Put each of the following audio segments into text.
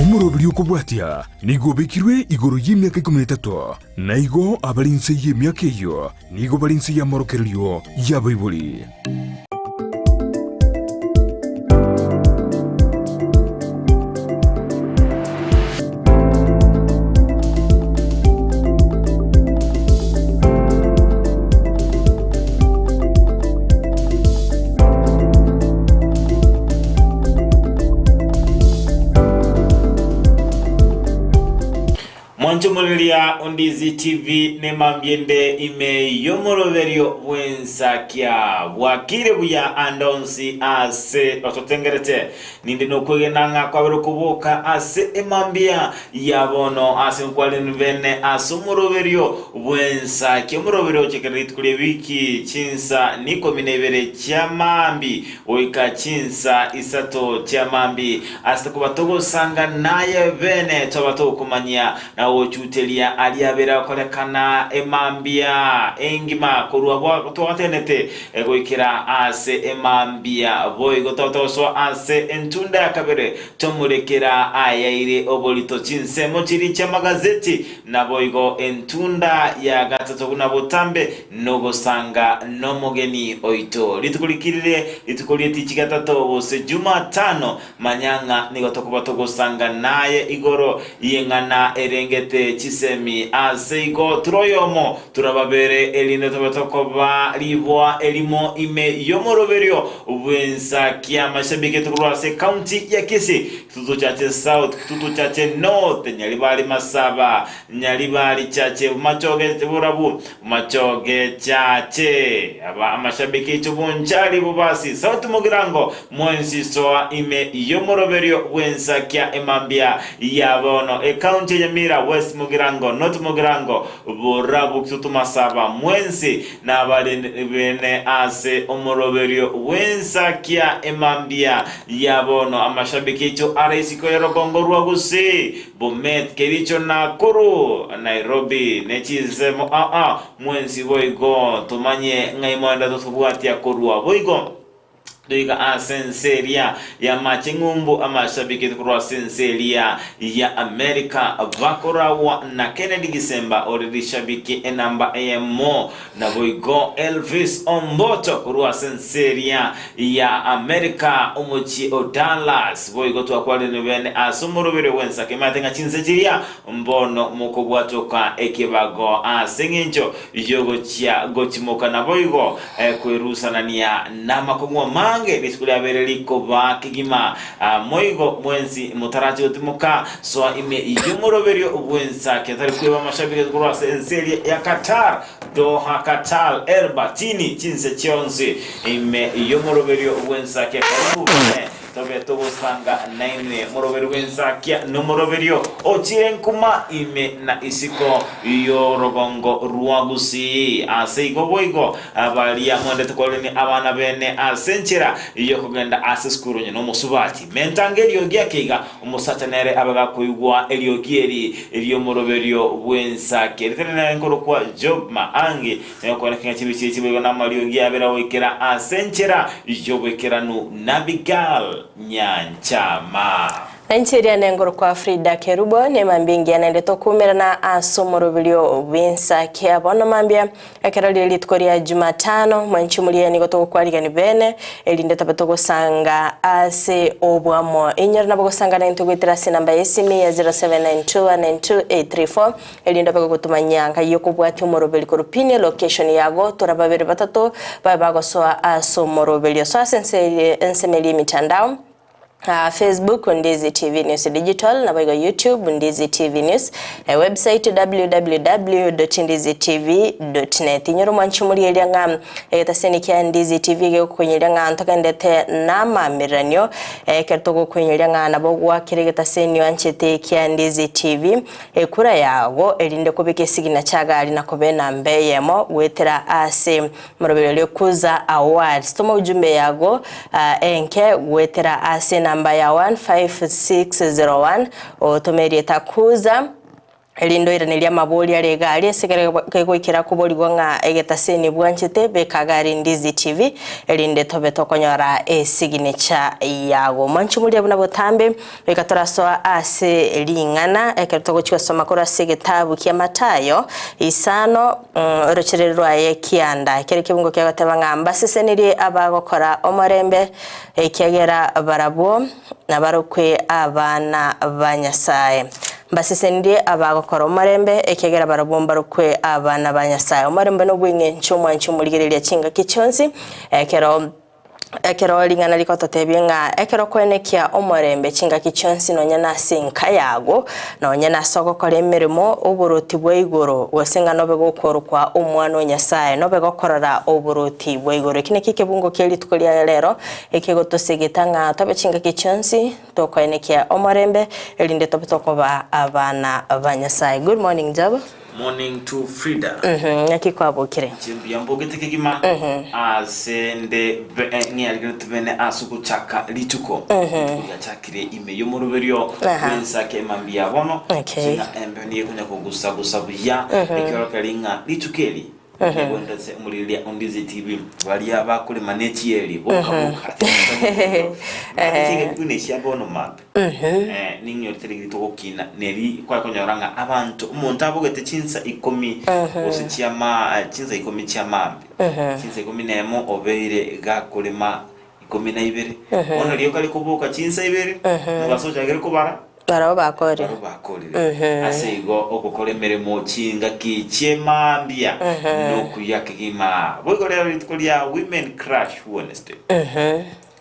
Omoroberi okobwatia nigo obekirwe igoro y'emiaka 13, na igo abare inse y'emiaka eyio nigo bare inse y'amorokererio y'abaibori. Mwanche omoreria o Ndizi TV nemambia ende ime y'omoroberio bw'ensakia. Bwakire buya ande onsi ase ototengerete. Ninde nokwegena ng'a kwabere okoboka ase emambia ya bono ase nkwarenu bene ase omoroberio bw'ensakia. Omoroberio ochekere rituko ri'ewiki chinsa nikomi na ibere chia maambi goika chinsa isato chia maambi, ase tokoba togosanga naye bene twaba togokomanyia na gogochuteria aria abere agokorekana emambia engima korwa twagatenete goikera ase emambia. Boigo twaba togosoa ase entunda ya kabere tomorekera ayaire oborito chinsemo chiria chi'amagazeti, naboigo entunda ya gatato buna botambe nogosanga nomogeni oito. Rituko rikirire, rituko ri'etichi gatato gose Jumatano, manya ng'a nigo tokoba togosanga naye igoro y'eng'ana erengete chisemi. Ase igo ture oyomo, ture babere, erinde tobe tokoba riboa erimo ime y'omoroberio bw'ensakia amashabiki korwa ase ekaunti ya Kisii, Kitutu Chache South, Kitutu Chache North, Nyaribari Masaba, Nyaribari Chache, Bomachoge Borabu, Bomachoge Chache. Aba amashabiki aicho Bonchari, Bobasi, South Mugirango, mwensi soa ime y'omoroberio bw'ensakia emambia ya bono. Ekaunti ya Nyamira, West Mugirango, North Mugirango, Borabu, Kitutu Masaba, mwensi nabare bene ase omoroberio bw'ensakia emambia ya bono. Amashabiki aicho are isiko ya rogongo rwa Gusii, Bomet, Kericho, Nakuru, Nairobi, ne chinsemo aa mwensi boigo tomanye ng'ai moenda totobwatia korwa boigo toika ase ense eria y'amache ng'umbu amashabiki korwa ase ense eria ya America bakoragwa na Kennedy Gisemba ore rishabiki enamba eyemo Naboigo Elvis Omboto korwa ase ense eria ya Amerika, omochie o Dallas. Boigo twakwanire bene ase omoroberio bw'ensaka emanyete ng'a chinse chiria mbono mokobwatoka ekebago ase eng'encho y'ogochia gotimoka naboigo kwerusanania namakong'u amange rituko riabeire rikoba kegima. Moigo mwensi motarache gotimoka, soa ime y'omoroberio bw'ensake tari kweba amashabiki korwa ase ense eria ya Qatar, Doha, Qatar, El Batini, chinse chionsi ime y'omoroberio bw'ensake. Karibu bene tobe togosanga nainwe. Moroberio bw'ensakia nomoroberio ochire nkuma ime na isiko y'orogongo rwa Gusii. Ase igo boigo baria mwendete korwania abana bene ase enchera y'okogenda ase esukuru onye nomosubati. Mentanga eriogi ake iga, omosacha nere abe gakoigwa eriogi eri ri'omoroberio bw'ensake. Ritari nere nkorokwa Job Maangi, negokooneka ng'a chibicha echi boigo namariogi abere goikera ase enchera y'oboikeranu n'Abigail Nyanchama. Na inche eria nengorokwa Frida Kerubo, nemambia engiya naende tokuumerana ase omoroberio bw'ensake. Bono mambia Ekero rire rituko ria Jumatano, mwanche omoria nigo togokwarigani bene, erinde tobe togosanga ase obwamo. Inyore nabo gosanga naintwe goetera ase enamba y'esimi ya 0792192834, erinde obe gogotomanyia ngai okobwatia omoroberi korwa pin elocation yago, tora babere batato babe bagosoa ase omoroberio. Soa ase ense ensemo eria emitandao. Facebook Ndizi TV News Digital naboigo YouTube Ndizi TV News eh, website www.ndizitv.net inyore omwanchi omorieria ng'a egetaseni kia Ndizi TV gegokoinyoria ng'a ntogendete namamiranio ekero togokoinyoria ng'a nabo gwakire egetaseni oanchete kia Ndizi TV ekura yago erinde kobeka esigina chia gari na koba enamba eyemo goetera ase Moroberio ria Kuza Awards. Toma ujumbe yago enke goetera ase enamba ya 15601 otome erieta Kuza. Erinde oiranerie amaborio are iga aria ase ekero kegoikera koborigwa ng'a egetaseni bwanchete, beka iga aria Ndizi TV, erinde tobe tokonyora esignature yago. Mwanche moria buna botambe, goika torasoa ase ring'ana ekero togochia gosoma korwa ase egetabu kia Matayo isano orochereri rwaye kianda. Ekero ekebungo kegoteba ng'a mbasesenirie abagokora omorembe, ekiagera barabwo nabarokwe abana ba Nyasae. Mbasesenirie abagokora omorembe, ekiagera barabwo mbarokwe abana ba Nyasae. Omorembe nobw'eng'encho omwanche omorigereria chingaki chionsi, ekero ekero ring'ana rigototebia ng'a ekero koenekia omorembe chingaki chionsi nonya nase enka yago, nonya nase ogokora emeremo, oboroti bwa igoro, gose ng'a nobe gokorokwa Omwana o Nyasae, nobe gokorora oboroti bwa igoro. Eki nakio ekebungo kie rituko ria rero, ekegotosegeta ng'a tobe chingaki chionsi Tokoenekia omorembe, erinde tobe tokoba abana ba Nyasae. Good morning Job. Morning to Frida. Ng'aki kwabokire? Inche mbuya mbogete kegima ase nde ng'eariganete bene ase ogochaka rituko. Rituko riachakire ime y'omoroberio Aha. bw'ensake emambia ya bono. Okay. Ng'a embeo nigo ekonya kogusa-gusa buya ekeorokereria ng'a rituko eri Nigo ase omorigereria o Ndizi TV baria bakorema ne chieri boka boka chingaki buna echia bono mambia eh, ning'inyorete rigiri togokina neri kware konyora ng'a abanto omonto abogete chinsa ikomi gose chiama chinsa ikomi chia mambia chinsa ikomi na emo obeire gakorema ikomi na ibere bono rioka rikoboka chinsa ibere mogaso ochakire kobara Barabwo bakorire. Barabwo bakorire. Ase igo ogokora emeremo chingaki chi'emambia nokuya kegima. Boigo rero rituko ria Women Crush Wednesday.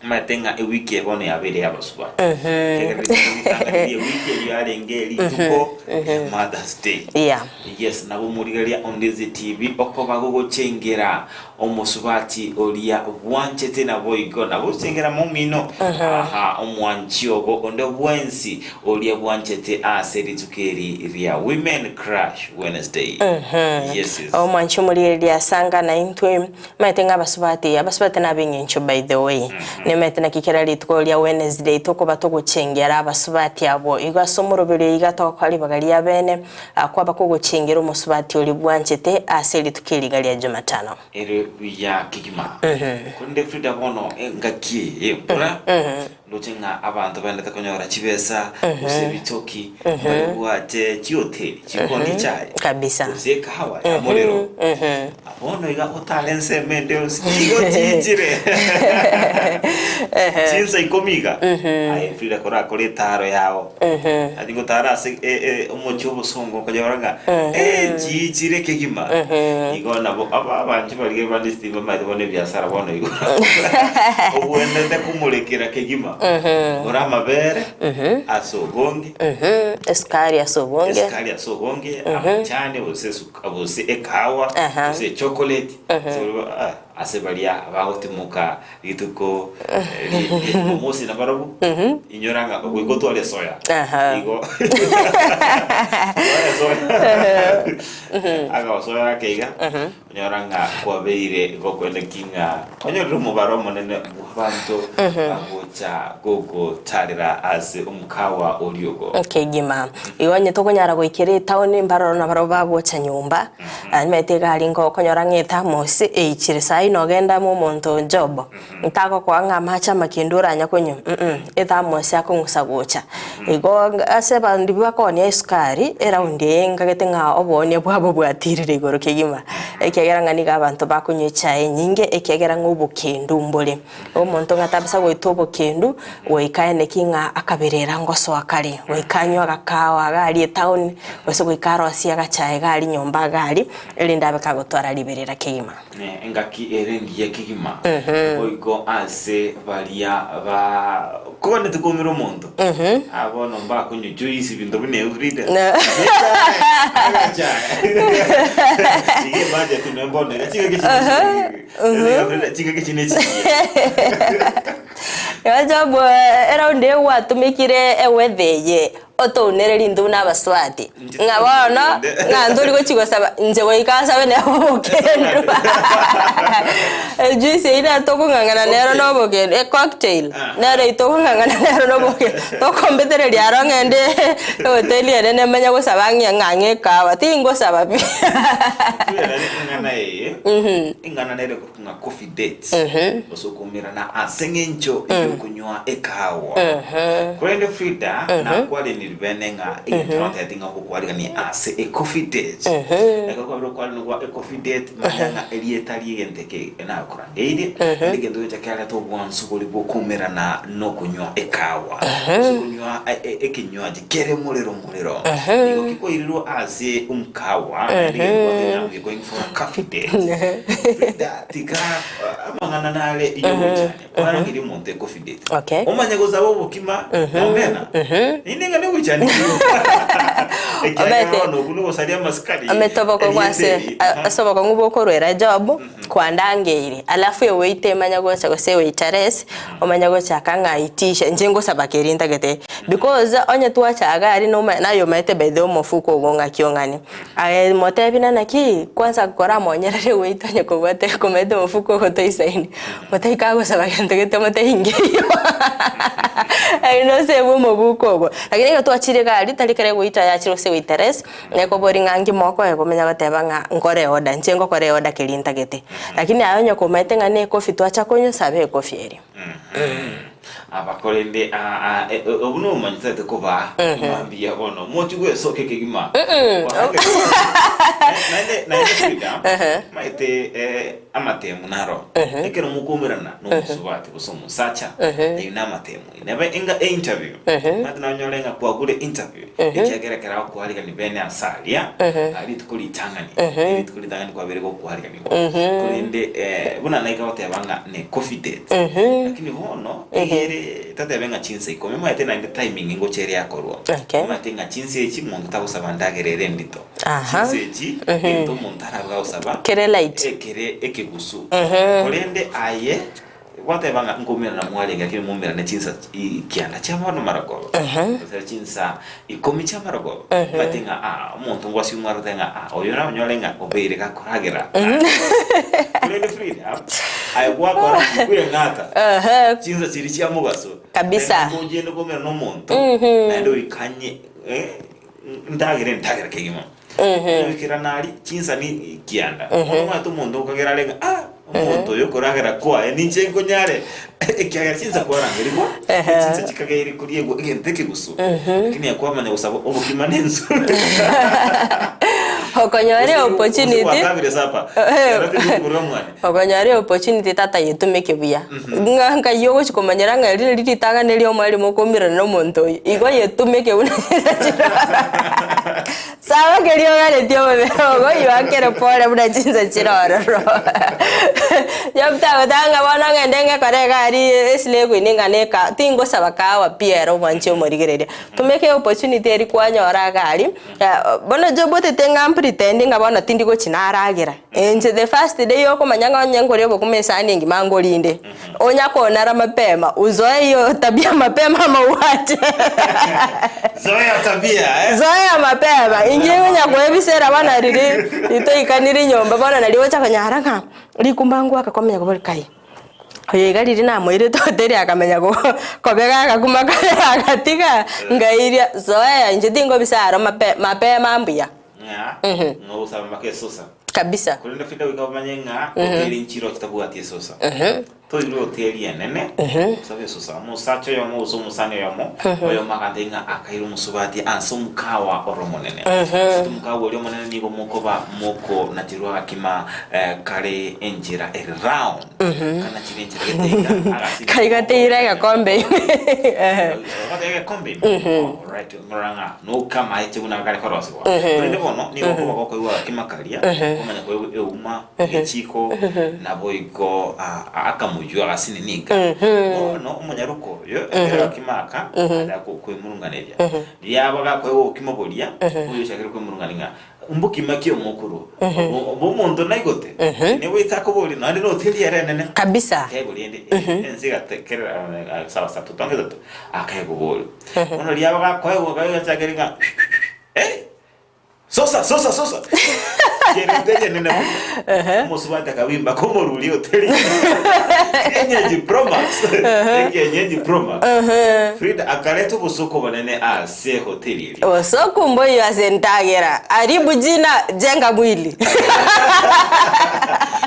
Omanyete ng'a ewiki eye bono yabeire y'abasubati. Ekiagera rituko ritang'ani ri'ewiki erio yarenge rituko ria Mother's Day. Yeah. Yes, nabo omorigereria o Ndizi TV okoba gogochengera Omosubati oria bwanchete naboigo nagochengera momino, aha, omwanchi obo onde bwensi oria bwanchete ase rituko eri ria Women Crush Wednesday. Yes, yes. Omwanchi omorigereria asanga naintwe maete ng'a abasubati abasubati nabe eng'encho by the way nimaete naki kera rituko ria Wednesday tokoba togochengera abasubati abwo igo ase omoroberio iga togokora ribaga ria bene Akwaba kogochengera omosubati oria bwanchete ase rituko eri iga ria Jumatano. Ere buya kegima. Korende Frida bono engaki eye embura, ndoche ng'a abanto baendete konyora chibesa, gose ebitoki, mbaribwate chihoteli chikooni echae, Kabisa. gose ekahawa ya morero. Bono iga otare ensemo ende yonsi igo chiichire. Chinsa ikomi iga, aye Frida korakore etaro yao. Ati gotara ase e- e- omochie obosongo okonyora ng'a eh, chiichire kegima. Igo nabo aba abanche baria bande estima bamaete bono ebiasara bono igo obwenerete komorekera kegima. Ore amabere ase obonge, Esukari ase obonge. esukari ase obonge, amachani gose esuka gose ekahawa Aha. gose echocolate ase baria ah, ase baria bagotimoka Rituko ria Jumamosi nabarabwo, inyora ng'a goika otware esoya. Aha. Igo tware esoya. Agasoya ake iga, onyora ng'a kwabeire gokwenda ki ng'a onyorire omobaro omonene bw'abanto bagocha gogotarera ase omokawa oria ogo. Kegima. Igo onye tokonyara goikera etaoni mbaroro nabarabwo bagocha nyomba. Nimanyete egari ngokonyora ng'a ethermos eichire saii nogenda amo omonto job, ntagokoa ng'a amache amakendu oranya konywa mm ethermos akong'usa gocha. Igo ase abande bakoonia esukari, eraundi eye nkagete ng'a oboonia bwabo bwatirire igoro kegima, ekiagera ng'a nigo abanto bakonywa echae enyinge ekiagera ng'a obokendu mbore. Omonto ng'a tabasa goeta obokendu, goika aeneki ng'a akaberera ngosoa kare, goika anywe agakawa iga aria etown, gose goika arosie agachae iga aria nyomba iga aria, erinde abe kagotwara riberera kegima. Ne engaki ere engiya kegima, boigo ase baria ba kobanete koumera omonto, aa bono mbakonywa juice ebinto buna ebio Frida, agachae, iga ebudget nonya bono iga chingaki chinde chire. Chingaki chinde chigiya. Job eraundi eye gwatumekire eweather eye. Otounere rinto buna abaswati, ng'a bono ng'a ntori gochia gosaba, inche goika nsabe nere obokendu. Ejuice eyio nero tokong'ang'ana nero na obokendu, ecocktail, nero eyio tokong'ang'ana nero na obokendu, tokombetereria aro ng'ende ehoteli enene manye gosaba ng'a ng'a ng'a ekahawa, tingosaba pi. Nere eng'ana eye, eng'ana nere korokwa ng'a coffee date, gose okoumerana ase eng'encho yokonywa ekahawa. Korende Frida nakwarenire bene ng'a egento notebeti ng'a ogokwarigania ase ecoffee date. Ekero kwabire okwarenigwa ecoffee date, manya ng'a erieta ri'egento eke nakorangeirie, naende egento gecha kiareta obwansu boria bw'okoumerana nokonywa ekahawa, gose konywa ekenywaji kere morero morero. Nigo kikoirirwe ase omkawa, naende egento gwatebire ng'a we are going for a coffee date. Frida tiga amang'ana nare yogochania. Kwarangeria omonto ekofi date. Okay. Omanye gosaba obokima na omena. Ninde ng'a negochani Ekiagera Omanyete- bono okwo nogosaria amasikani. Omanyete obokong'u Erieta ase eri, aha. ase obokong'u bokorwera job kwandangeire alafu ewaiter emanye gocha gose ewaitress omanye gochaka ng'a itisha inche ngosaba keria ntagete because onye twachaga aria noma naye omanyete by the way omofuko ogo ng'aki ong'ani Aye motebi na naki kwanza koramonyerere goita onye kobwate komanyete omofuko ogo toisaini, motebi kagosaba gento gete omotebi nkeiyo aye nosebwe omobuko ogo. Lakini ekero twachire iga aria tari ekero egoita yachire gose egoita less, ekobori ng'a nki mokoegwa omanye goteba ng'a nkore eorder, inche ngokora eorder keria ntagete. Lakini aye onye komanyete ng'a na ecoffee twacha konywa saba ecoffee eria. Aba korende obwo nomanyete kobaa mambia bono mochi gwesokia kegima. Naende naende Frida maete amatemu naro ekero mokoumerana na omosubati gose omosacha ayio na amatemu neba enga einterview maete nonyore ng'a kwagure interview ekiagera ekero agokoarigania bene ase aria rituko ritang'ani rituko ritang'ani kwabere gokoariganigwa korende buna naika goteba ng'a ne coffee date lakini bono egere tatebe ng'a chinsa ikomi omanyete naende timing ngocha ere yakorwa Okay. omanyete ng'a chinsa echi monto tagosaba ndagera ere endito Aha. chinsa echi egento omonto arabe gagosaba Kere light. ekere ekegusu korende aye Gwateba ng'a nkoumerana mwarenge, lakini mwoumerane chinsa kianda chia bono marogoba, gose chinsa ikomi chia marogoba, omanyete ng'a aa omonto ngwasi omwarete ng'a aa oyo nonyore ng'a obeire gakoragera. Korende Frida, aye gwakora ki? Kweng'ata chinsa chiria chia mobaso, Kabisa. naende ogende koumerana na omonto, naende oikanye ndagera endagera kegima. Ogoikerana aria chinsa ni kianda. Bono omanyete omonto okagera are ng'a ah, omonto oyo okoragera kwaye ninche nkonyare ekiagera chinsa kwarangerigwa, chinsa chikageire koriegwa egento ekegusu, lakini aye kwamanya gosaba obokima na ensu. Okonyora Gose eopportunity gwakabire supper, ero teri gokura omwane. Okonyora eopportunity tatayetumeke buya. Ng'a nkai ogochi komanyera ng'a eri nari ritang'ani ria omwalimu okoumerana na omonto oyio, igo yetumeke buna chinsa chire ororo. Saba keria oganetie omobere ogo oyuakere pore buna chinsa chire ororo. Job tagoteba ng'a bono ng'ende ng'ekore iga aria esile queen ng'a neka tingosaba kahawa pi ere omwanchi omorigereria. Tumeka eopportunity eria kwanyora iga aria, bono Job otete ng'a mpretend ng'a bono tindi gochi naragera. Inche the first day okomanya ng'a onye nkoria obokima esani engima ngorinde, onya konara mapema, uzoe hiyo tabia mapema ama uache. Zoea tabia eh? Zoea mapema, inche onya koebisera bono riria ritoikaniri nyomba bono nario ogocha konyara ng'a rikumba ngoaka kwamanya kobori kai, oyo iga riria namoirete hoteli akamenya ko kobega agakuma kare agatiga, ngairia, zoea inche tingobisa aro mape mapema mbuya. Ng'a ng'a ogosaba mpaka esosa. Kabisa. Korende Frida goika omanye ng'a hoteli nchire chitabwati esosa. Toire hoteli enene osabe esosa. Omosacha oyomo gose omosani oyomo, oyomo agantebia ng'a akaira omosubati ase omokawa ore omonene. Ase omokawa oria omonene nigo mokoba mokonacherwa agakima kare enchera ere round. Kanachire enchera gete iga, agasimeka Kaiga teira egekombe ime. Ogoteba egekombe ime. Alright. Ng'orora ng'a nokamaete buna kare korosigwa. Korende bono nigo okoba gokoigwa agakima karia, komanya koigwa euma, egechiko, naboigo akamoyio agasinini iga. Bono omonyaroka oyo ekero agakima aka, aria kwemurunganeria. Riaba gakoigwa obokima boria, oyo ochakire kwemurungania ng'a. Mbokima ki omokorwa? Omonto naigote, nigo akoboria naende noteri ere enene. Kabisa. Akaegwa rende ense egatekerera sawa sawa totonge etato akaegwa borio. Bono riaba gakoegwa gachakire ng'a eh sosa sosa sosa kere hoteli enene mono. Omosubati akabimba komoruria hoteli kienyeji promax ekienyeji promax. Frida akareta obosoko obonene ase hoteli eria. Obosoku mboiyo ase endagera, haribu jina, jenga mwili.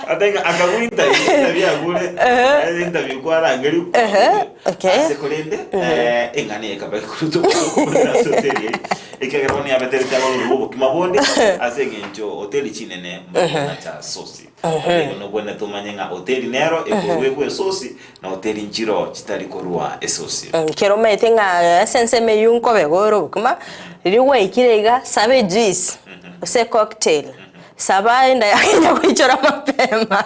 Ataiga akagwa interview, interview agure, eh, interview kwarangerigwa Ehe, okay. ase korende eh, eng'ana eye ekaba ekoruta obosoku bonene ase hoteli eye ekiagera bono yabeterete abarori b'obokima bonde ase eng'encho hoteli chinene mbakonacha sosi Igo nobwenerete omanye ng'a hoteli nero ekoruegwa esosi Na hoteli nchiro chitari korua esosi. Ekero omanyete ng'a ase ensemo eyio nkobega ore obokima, riria gwaikire iga, saba ejuice, gose ecocktail, saba enda yako enya goichora mapema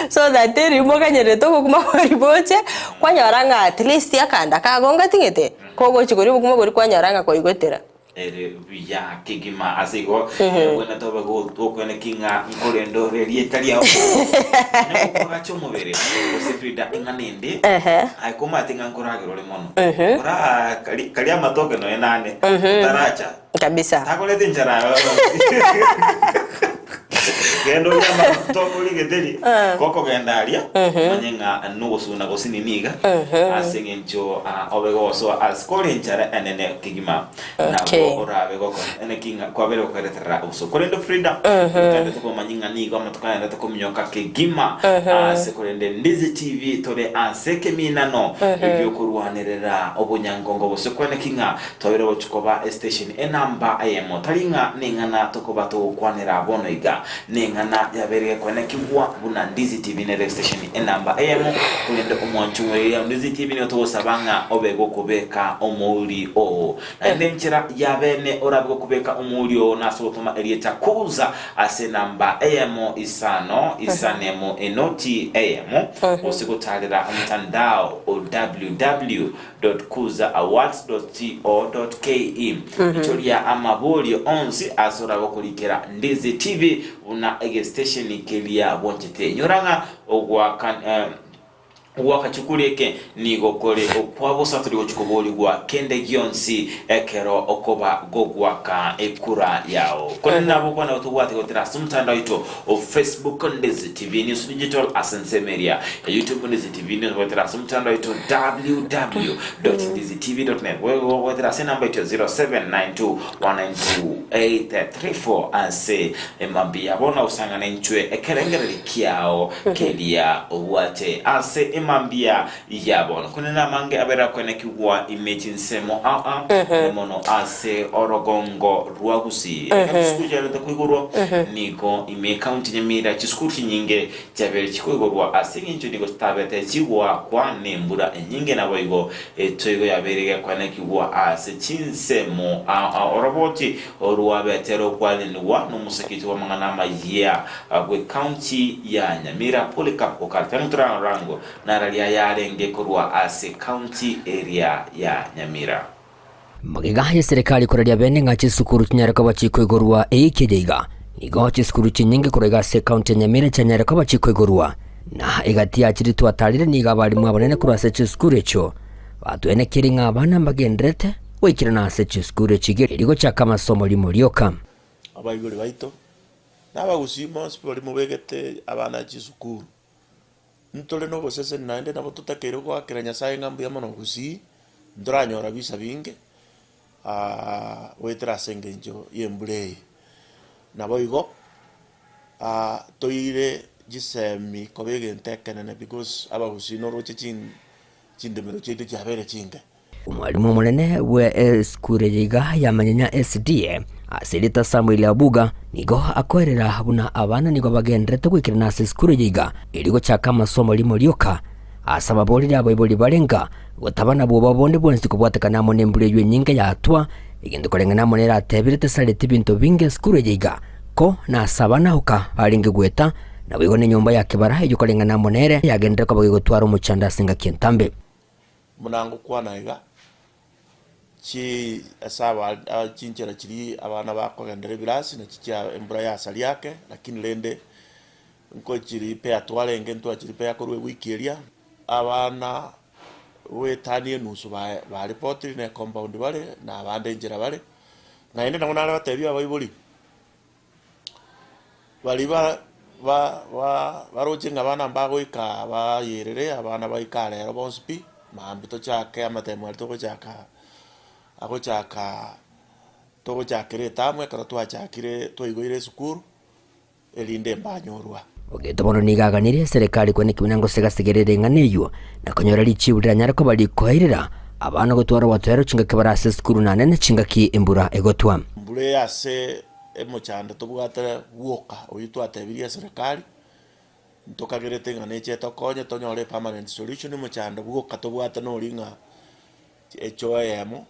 so that riria mokanyerete obokima boria boche, kwanyora ng'a at least akanda kago ngating'ete, kogochi koria obokima boria kwanyora ng'a kwaigotera. Ere buya kegima. Ase igo, ebwenerete obe gokweneki ng'a nkorende ore erieta riao onye gokwagacha omobere gose Frida eng'ana ende aye komanyete ng'a nkoragera ore mono ora karia amatoke nonya nane otaracha Kabisa. takoreta enchara aye genda orie amatoke orie egeteri gokogenda aria omanye ng'a nogosuna gose nini iga ase eng'encho obe gosoa ase kore enchara enene kegima. Okay. Nabo orabe gokora naki ng'a kwabere gokoreterera oboso. Korende Frida, totagete tokomanya ng'a nigo amatuko agenderete kominyoka kegima ase korende Ndizi TV tore ase ekeminano giokorwanerera obonyangongo gose kweneki ng'a twabere gochia koba estation enamba eyemo tari ng'a neng'ana tokoba togokwanera bono iga neng'ana yabere gekwenekigwa buna Ndizi TV nere estation Enamba eyemo, korende omwancho omoriri Ndizi TV nigo togosaba ng'a obe gokobeka omouri oo. Naende enchera ya bene orabe gokobeka omouri oo nase ogotoma erieta Kuza ase enamba eyemo isano isanemo enoti eyemo gose gotarera omotandao o www. Www.kuzaawards.co.ke Ichoria amaborio onsi ase orabe okorikera Ndizi TV buna egestation keria bwanchete. Nyora ng'a ogoaka ogoaka chikuri eke nigo kore okwa bosa tori gochi koborigwa kende gionsi ekero okoba gogoaka ekura yao. Korende nabo okwana gotobwate gotera ase omotandao oito o Facebook Ndizi TV News Digital ase ensemo eria ya YouTube Ndizi TV News goetera ase omotandao oito www.ndizitv.net boigo goetera ase enamba yaito ya 0792192834 ase emambia bono gosang'ana inchwe ekerengererio kiao keria obwate ase emambia ya bono. Korende namange abere akwenekigwa ime chinsemo aa, ne mono ase orogongo rwa Gusii. Ekero chisukuru chiarete koigorwa, nigo ime ekaunti Nyamira chisukuru chinyinge chiabeire chikoigorwa ase engencho nigo chitabete chigoakwa nembura enyinge naboigo etoigo yabeire gekwenekigwa ase chinsemo aa. Oroboti orwabete rokwanenigwa nomosekiti bw'amang'ana amayia bw'ekaunti ya Nyamira Polycarp Okari Tang'utura Orango Nararia yarenge korwa ase county eria ya Nyamira. Magega y'eserekari koraria bene ng'a chisukuru chinyare koba chikoigorwa eiki eye iga, nigo chisukuru chinyinge korwa iga ase ekaunti ya Nyamira chianyare koba chikoigorwa. Na egati ya chiria twatarire nigo abalimu abanene korwa ase chisukuru echio batwenekeire ng'a abana mbagendererete goikerana ase chisukuru echi iga erio gochaka amasomo rimo rioka. Abaibori baito, na abagusii bonsi baria mobegete abana chisukuru. Ntore noboseseni naende nabo totakeire goakera Nyasae ng'a mbuya mono gusii, ntoranyora bisa binge goetera ase engencho y'embura eye. Naboigo toire chisemi koba egento ekenene because abagusii noroche chin chindemero chiaito chiabeire chinke. Omwalimu omonene bwe esukuru eye iga ya Manyanya SDA ase erieta Samuel Abuga nigo akoerera buna abana nigo bagendererete goikerana ase esukuru eye iga erio gochaka amasomo rimo rioka ase ababoreri abaibori bare nka gotaba nabwoba bonde bwensi kobwatekana amo nembura eywo enyinge yatwa egento koreng'ana amo neratebire tesareti binto binge esukuru eye iga ko nase abana oka barenge goeta naboigo nenyomba ya kebara eywo koreng'ana amo nere yagenderere koba gegotwara omochando ase engaki entambe. Buna ngokwana iga, Chi ase aba chinchera chiria abana bakogendera ebirasi nachi chia embura yasaria ake, lakini rende nkochiripea twarenge ntwachiripea korwa ewiki eria, abana goetania enusu ba baripotiri na ecompound bare, na abande nchera bare, naende nabo nare gotebia abaibori, baria ba ba ba baroche ng'a abana mbagoika bayerere, abana baike arero bonsi pi, mambia tochake amatemo aria togochaka agochaka togochakera etamu ekero twachakire twaigoire esukuru. erinde mbanyorwa. Ogeto bono nigo aganirie eserekari kwane kebuna gose gasegerere eng'ana eyio, na konyora richibu riranyare koba rikoirera abana gotwara obotoereru chingaki bare ase esukuru na nene chingaki embura egotwa. Mbura eye ase emochando tobwate bwoka oyio twatebirie eserekari, ntokagerete ng'a neche etokonye tonyore epermanent solution, omochando bwoka tobwate nori ng'a echoo eyemo,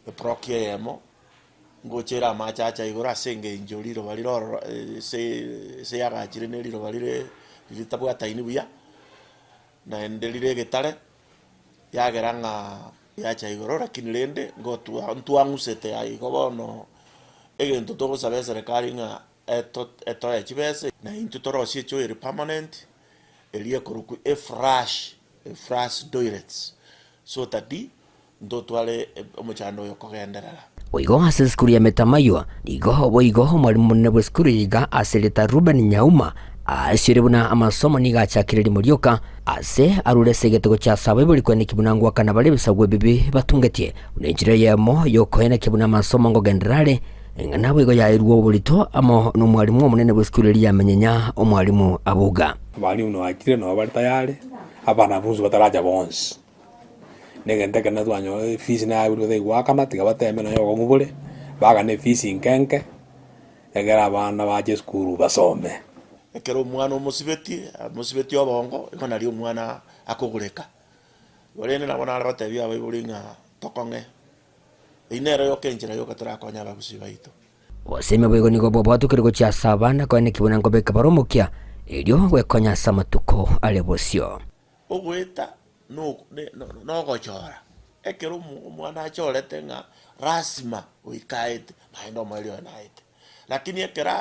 eproki eyemo. Ngocha ere amache acha igoro ase engencho riroba rire ororo ase ase yagachire ne riroba rire ritabwataini buya, naende rire egetare, yagera ng'a yacha igoro lakini rende ngotwa ntwang'usete aye igo bono, egento togosaba eserekari ng'a eto etoe chibesa, na intwe torosie echoo ere permanent, eria ekorokwa eflush, eflush toilets, so that. Ntotware omochando oyo kogenderera. Boigo ase esukuru ya Metamaywa, nigo boigo omwalimu omonene bw'esukuru eye iga ase erieta Reuben Nyauma aesiore buna amasomo nigo achakire rimo rioka ase arure ase egetego chia ase abaibori koenekia buna ngoakana bare ebisaku ebibe batungetie buna enchera eyemo y'okoenekia buna amasomo ngogenderera are eng'ana boigo yairwe oborito amo nomwalimu omonene bw'esukuru eria ya Menyenya omwalimu Abuga. Abalimu nabachire nabo bare tayari, abana bonsi bataracha bonsi. Na egento ekenene twanyora efees naye abwo batari goakana tiga bateme nonye obokong'u bore, baakane efees nke nke, egere abana bache esukuru basome. Ekero omwana omosibetie, amosibetie obongo, igo nario omwana akogoreka. Igo rende nabo nare gotebia abaibori ng'a tokong'e, eyio nero yoka enchera yoka torakonye abagusii baito. Obosemia boigo nigo bwabwatokire gochia ase abana koeneki buna nkobeka bare omokia, erio gwekonya ase amatuko are bosio. Ogoeta nogochora, ekero omwana achorete ng'a lasima goika aete, naende omoerio oye naete. Lakini ekero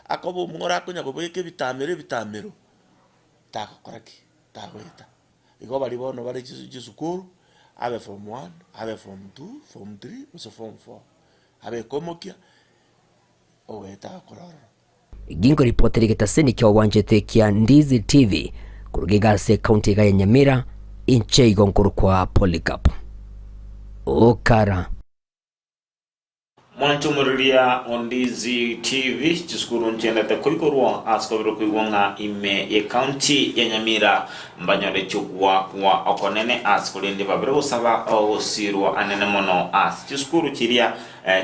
akoba omworo akonya kobeka ebitamero ebitamero, tagokora ki? Tagoeta. Igo baria bono bare chisukuru, abe form one, abe form two, form three, gose form four, abeke omokia, ogoeta agakora ororo. Ginkoripotera egetaseni kia obwanchete kia Ndizi TV koruga iga ase ekaunti iga ya Nyamira, inche igo nkorokwa Polycarp Okara. Mwanche omoriria o Ndizi TV, chisukuru nchendete koigorwa ase kobere koigwa ng'a ime y'ecounty ya Nyamira mbanyore chi'ogoakwa okonene ase korende babere gosaba ogosirwa anene mono ase chisukuru chiria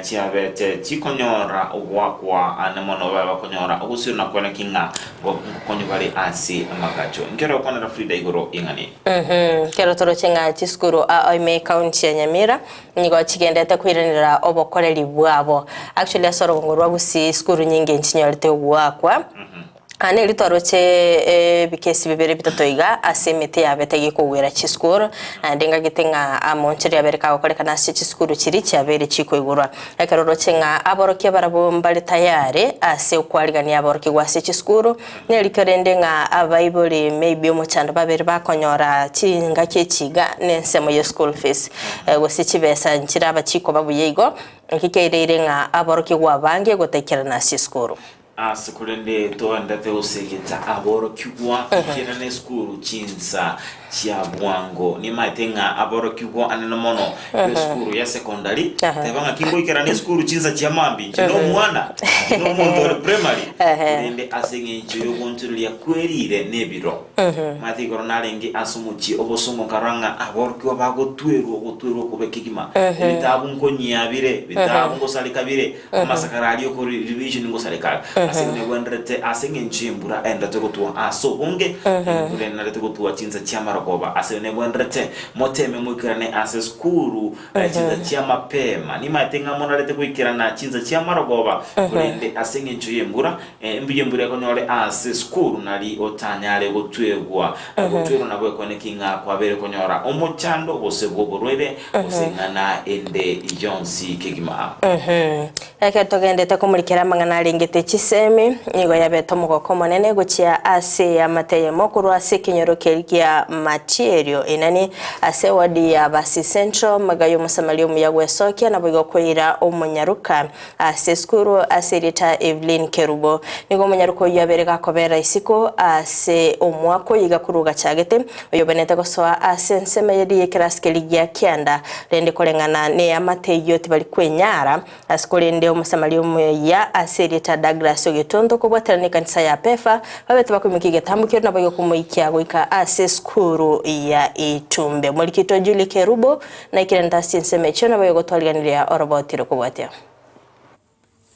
Chiabete chikonyora ogoakwa ane mono babe bakonyora ogosirwa na kweneki ng'a ngokonywa bare ase amagacho. Nkere okwanera Frida igoro y'eng'ana eye. Ekero toroche ng'a chisukuru aa ime ekaunti ya Nyamira nigo chigendete koiranera obokoreri bwabo. Actually ase orogongo rwa Gusii sukuru nyinge nchinyorete ogoakwa. Aa neri twaroche ebikesi bibere bitato iga ase emete yabete gekogwera chisukuru, naende ngagete ng'a amonchori abere kagokorekana ase chisukuru chiria chiabeire chikoigorwa. Ekero oroche ng'a aborokia barabwo mbare tayari ase okwarigania aborokigwa ase chisukuru, nerikio rende ng'a abaibori maybe omochando babere bakonyora chingaki echi iga nensemo ye school fees gose chibesa nchiraba chikoba buya igo, eki kiaireire ng'a aborokigwa abange gotaikerana ase chisukuru. Ase korende toendete gosegeta aborokigwa ekiagera nesukuru chinsa chia bwango. Nimaete ng'a aborokigwa anene mono b'esukuru ya secondary teba ng'a kingoikerana esukuru chinsa chia mambia inche nomwana, inche nomonto ore primary, korende ase eng'encho y'ogoonchoreria kwerire nebiro. Maete igoro narenge ase omochie obosongo nkarora ng'a aborokigwa bagotwerwa ogotwerwa okobe kegima, ebitabu nkonyia bire, ebitabu ngosareka bire, Amasakara aria okoribishoni ngosareka are, ase igo negwenderete ase engencho y'embura enderete gotwa ase obonge, embura enarete gotwa chinsa chi'amarogoba. marogoba. Ase nebwenerete moteme moikerane ase esukuru chinsa chia mapema. Nimaete ng'a monarete goikerana chinsa chia marogoba, korende ase engencho y'embura, mbuya embura ekonyore ase esukuru nari otanyare gotwegwa. Gotwerwa nabo ekweneki ng'a kwabeire konyora omochando gose bw'oborwaire gose ing'ana ende yonsi kegima. Ekero togendete komorikera amang'ana arengete chisemi, nigo yabete omogoko omonene gochia ase eamate eyemo korwa ase ekenyoro keria gia Matierio inani ase ewadi ya Basi Central, magega y'Omosamaria omuya gwesokia naboigo koira omonyaruka ase esukuru ase erieta Evelyn Kerubo. Nigo omonyaruka oyio abeire gakobera isiko ase omwaka oyo iga korwa ogachagete, oyobenete gosoa ase ensemo eria y'ekerasi keria gia kianda, rende koreng'ana neamate eyio tibari kwenyara. Ase korende Omosamaria omuya ase erieta Douglas Ogetonto kobwaterana nekanisa ya Pefa, babete bakoimokia egetambo keria naboigo komoikia goika ase esukuru ya Itumbe. Omorikito Julie Kerubo naikire ase chinsemo echio naboigo gotwariganiria oroboti rokobwatia.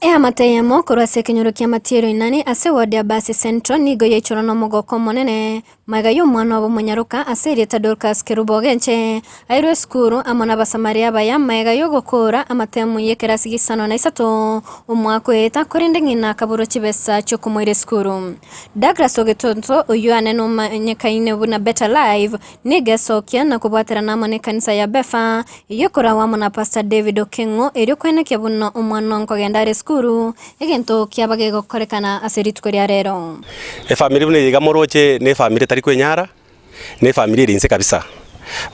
Eamate eyemo korwa ase ekenyoro kia Matiero Inani ase eward ya Basi Central nigo yaichorwa nomogoko omonene magega y'omwana obo omonyaroka ase erieta Dorcas Kerubo Ogenche airwe esukuru amo n'Abasamaria abaya magega y'ogokoora amatemu y'ekerasi gisano na isato omwaka oeta korende ng'ina akaborwa chibesa chiokomoira esukuru. Douglas Ogetonto oyio ane nomanyekaine buna Better Life Nigo esokia na kobwaterana amo nekanisa ya Befa, eyio ekoragwa amo na Pastor David Okeng'o erio koenekia buna omwana oo nkogenda are esukuru, egento kiaba gegokorekana ase rituko ria rero. Efamiri buna eye iga moroche ne efamiri etari kwenyara, ne efamiri ere inse kabisa.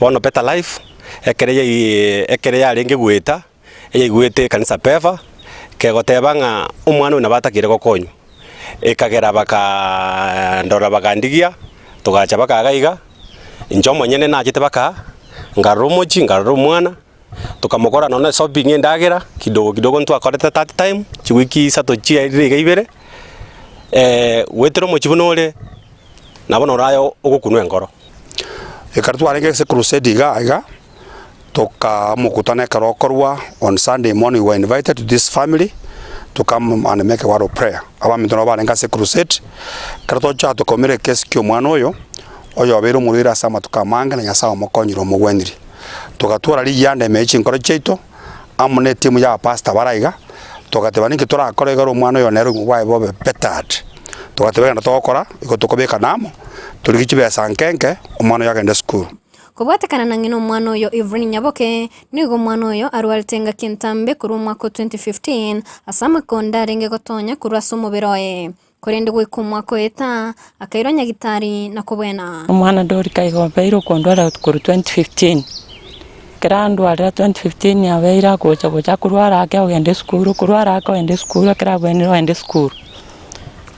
Bono Better Life, ekere yai ekere yarenge goeta, eyaigwete ekanisa Pefa, kegoteba ng'a omwana oyo nabo atakeire gokonywa. Ekagera bakaandora bakandigia, togacha baka iga iga, inche omonyene nachete baka nkarora omochie, nkarora omwana, tokamokora nonya shopping endagera, kidogo kidogo ntwakorete that time, chiwiki isato chiaerire iga ibere, goetera omochie buna ore, nabo noro aye ogokunwa enkoro. Ekero twarenge ase crusade iga iga, tokaa omokutano ekero okorwa on Sunday morning we were invited to this family to come and make a word of prayer. Abaminto nabo barenge ase crusade, ekero tocha tokaumera ekesi kia omwana oyo, oyobeire omorwaire ase amatuko amange na Nyasaye omokonyire omogwenirie. Togatwara rigianda ime ye chinkoro chiaito, amo ne etimu ya abapastor bare aiga, togateba ninki torakore ekero omwana oyo nere obogima bwaye bobe bettered. Togateba egento togokora, igo tokobekana amo, torigie chibesa nke nke, omwana oyo agende esukuru. Kobwatekana na ng'ina omwana oyo Evelyn Nyaboke, nigo omwana oyo arwarete engaki entambe korwa omwaka o 2015 ase amakonda arenge gotonya korwa ase omobere oye. Korende goika omwaka oeta, akairwa nyagitari na kobwena. Omwana Dorika igo obeire okondwara korwa 2015. Ekero andwarera 2015 abeire agocha gocha akorwara ake ogenda esukuru, okorwara ake ogenda esukuru ekero abwenire ogenda esukuru.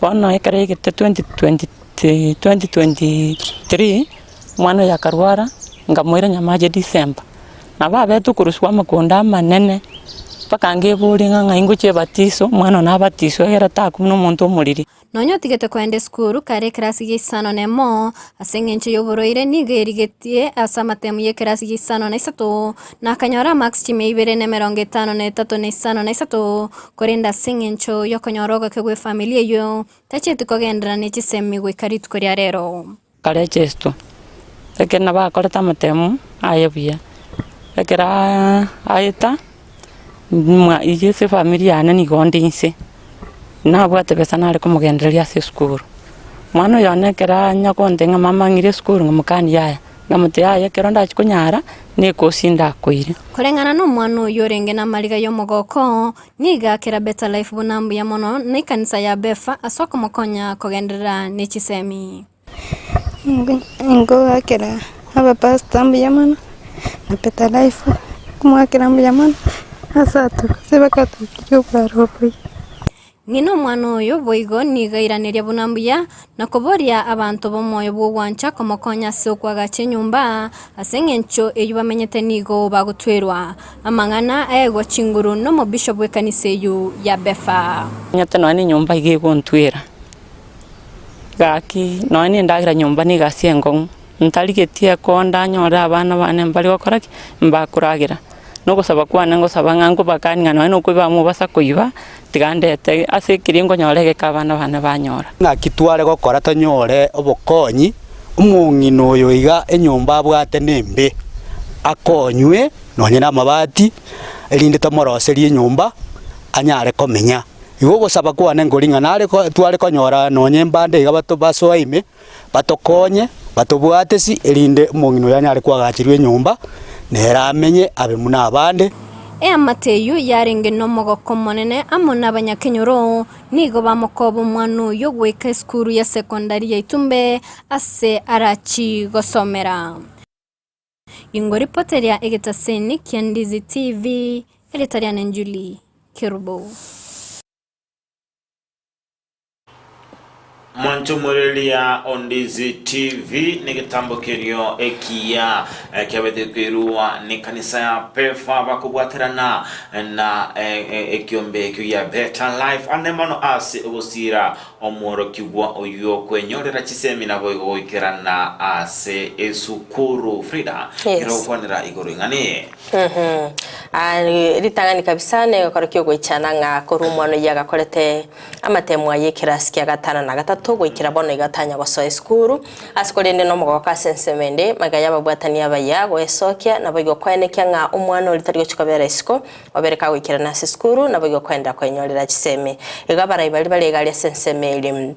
Bono ekero yaigete 2020 2023. Omwana oyo akarwara, nkamoira nyamache December. Nabo abete okorusigwa amakonda amanene, mpaka nkeboria ng'a ng'ai ngochia ebatiso, omwana one abatiswe egere takwa buna omonto omoriri. Nonya otigete koenda esukuru kare ekerasi gia isano na emo, ase engencho y'oborwaire nigo erigetie ase amatemu y'ekerasi gia isano na isato, na akanyora amarks chimia ibere na emerongo etano na etato na isano na isato, korende ase engencho y'okonyora ogoke gw'efamiri eyio, tachieti kogenderera ne chisemi goika rituko ria rero. Akarechestwa, ekero nabo akorete amatemo aye buya, ekero aeta, mwa eywo ase efamiri yane nigo onde inse, nabwate besa nare komogendereria ase esukuru. Omwana oyo one ekero anya gontebia ng'a mama ng'ire esukuru ng'amokani yaya, ngamotebia yaya ekero ndachie konyara, na ekosi ndakoire. Koreng'ana nomwana oyio orenge namariga y'omogoko, nigo akera Better Life buna mbuya mono na ekanisa ya Befa ase okomokonya kogenderera ne chisemi. Ngoakera abapastor mbuya mono, na Better Life nkomoakera mbuya mono ase ase bakatokirie obwaro obuya. Ng'ina omwana oyo boigo nigo airaneria buna mbuya, na koboria abanto b'omoyo bw'ogwancha komokonya ase okoagacha enyomba, ase engencho eyio bamenyete nigo bagotwerwa amang'ana aegwa chinguru nomobishop bw'ekanisa eyio ya Befa. Nyete nonya nenyomba iga egontwera, gaki nonya nendagera nyomba nigo ase enkong'u, ntarigetie ekonda nyore abana bane mbari gokora ki? Mbakoragera. Nogosaba kwane ngosaba ng'a nkobakanie ng'a nonya nokoiba mobasa koiba, tiga ndete ase ekeria nkonyora egeka abana bane banyora. Ng'aki tware gokora tonyore obokonyi Omong'ina oyo iga enyomba abwate nembe, akonywe nonye namabati, erinde tomoroserie enyomba anyare komenya. Igo ogosaba kwane nkori ng'a nare ko tware konyora nonye mbande iga bato basoa ime, batokonye, batobwate si, erinde omong'ina oyo anyare koagacherwa enyomba, nere amenye abe buna abande. Eamate eyio yarenge nomogoko omonene amo nabanyakenyoro, Nigo bamokoba omwana oyio goika esukuru ya sekondari ya Itumbe ase arachie gosomera. Ingoripoteria egetaseni kia Ndizi TV, erieta riane Julie Kerubo. Mwanchomoreria o Ndizi TV negetambo kerio ekiya kiabete koirua nekanisa ya Pefa bakobwaterana na ekiombe ekio gia Better Life ande mono ase ogosiira omworokigwa oyio kwenyorera chisemi naboigo goikerana ase esukuru. Frida, Yes. kera gokwanera igoro ing'ana eye. Ah, ritang'ani kabisa negekoro kiogoichana ng'a korwa omwana oyio agakorete amatemo aye ekerasi kia gatano na gatato goikera bono iga tanya gosoa esukuru ase korende nomogooko ase ensemo ende magega y'ababwatani abaya goesokia naboigo koenekia ng'a omwana oria tari gochia kobera isiko obere kagoikerana ase esukuru naboigo koenderera koenyorera chisemi igo abarai baria bare iga aria ase ensemo eria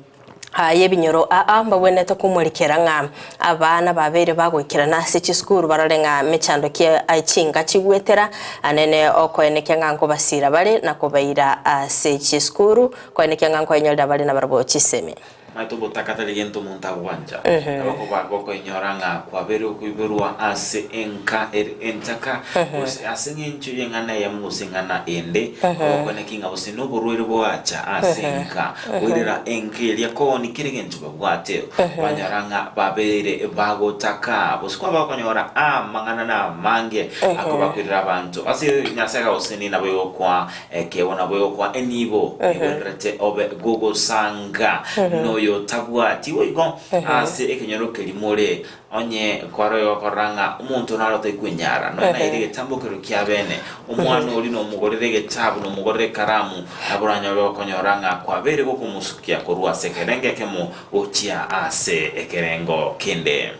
Aye ebinyoro aa mbagwenerete komorikera ng'a abana babeire bagoikerana ase chisukuru barore ng'a mechando ki chinka chigwetera, anene okoenekia ng'a nkobasiira bare na kobaira ase chisukuru, koenekia ng'a nkoenyorera bare nabarabwo chisemi. Omanyete obotaka tari gento omonto agwancha. Abakoba gokoinyora ng'a kwabeire okoiborwa ase enka ere entaka, gose ase eng'encho y'eng'ana eyemo gose eng'ana ende, ogokoeneki ng'a gose noborwaire boacha ase enka, Koirera enka eria koni kera egento babwate, banyora ng'a babeire bagotaka, gose kwaba bakonyora amang'ana namange akobakoirera abanto. Ase Nyasae gagosesenia nabo egokwa ekeegwa, nabo egokwa enibo, egwenerete obe gogosanga noyotabwati. Boigo ase ekenyoro keria more, Onye kwarorire gokorora ng'a omonto nare otaikwenyara, nonya naire egetambokero kia bene, omwana oria nomogorere egetabu, nomogorere ekaramu, nabo oranyore gokonyora ng'a kwabeire gokomosukia korwa ase ekerengo ekemo gochia ase ekerengo kende.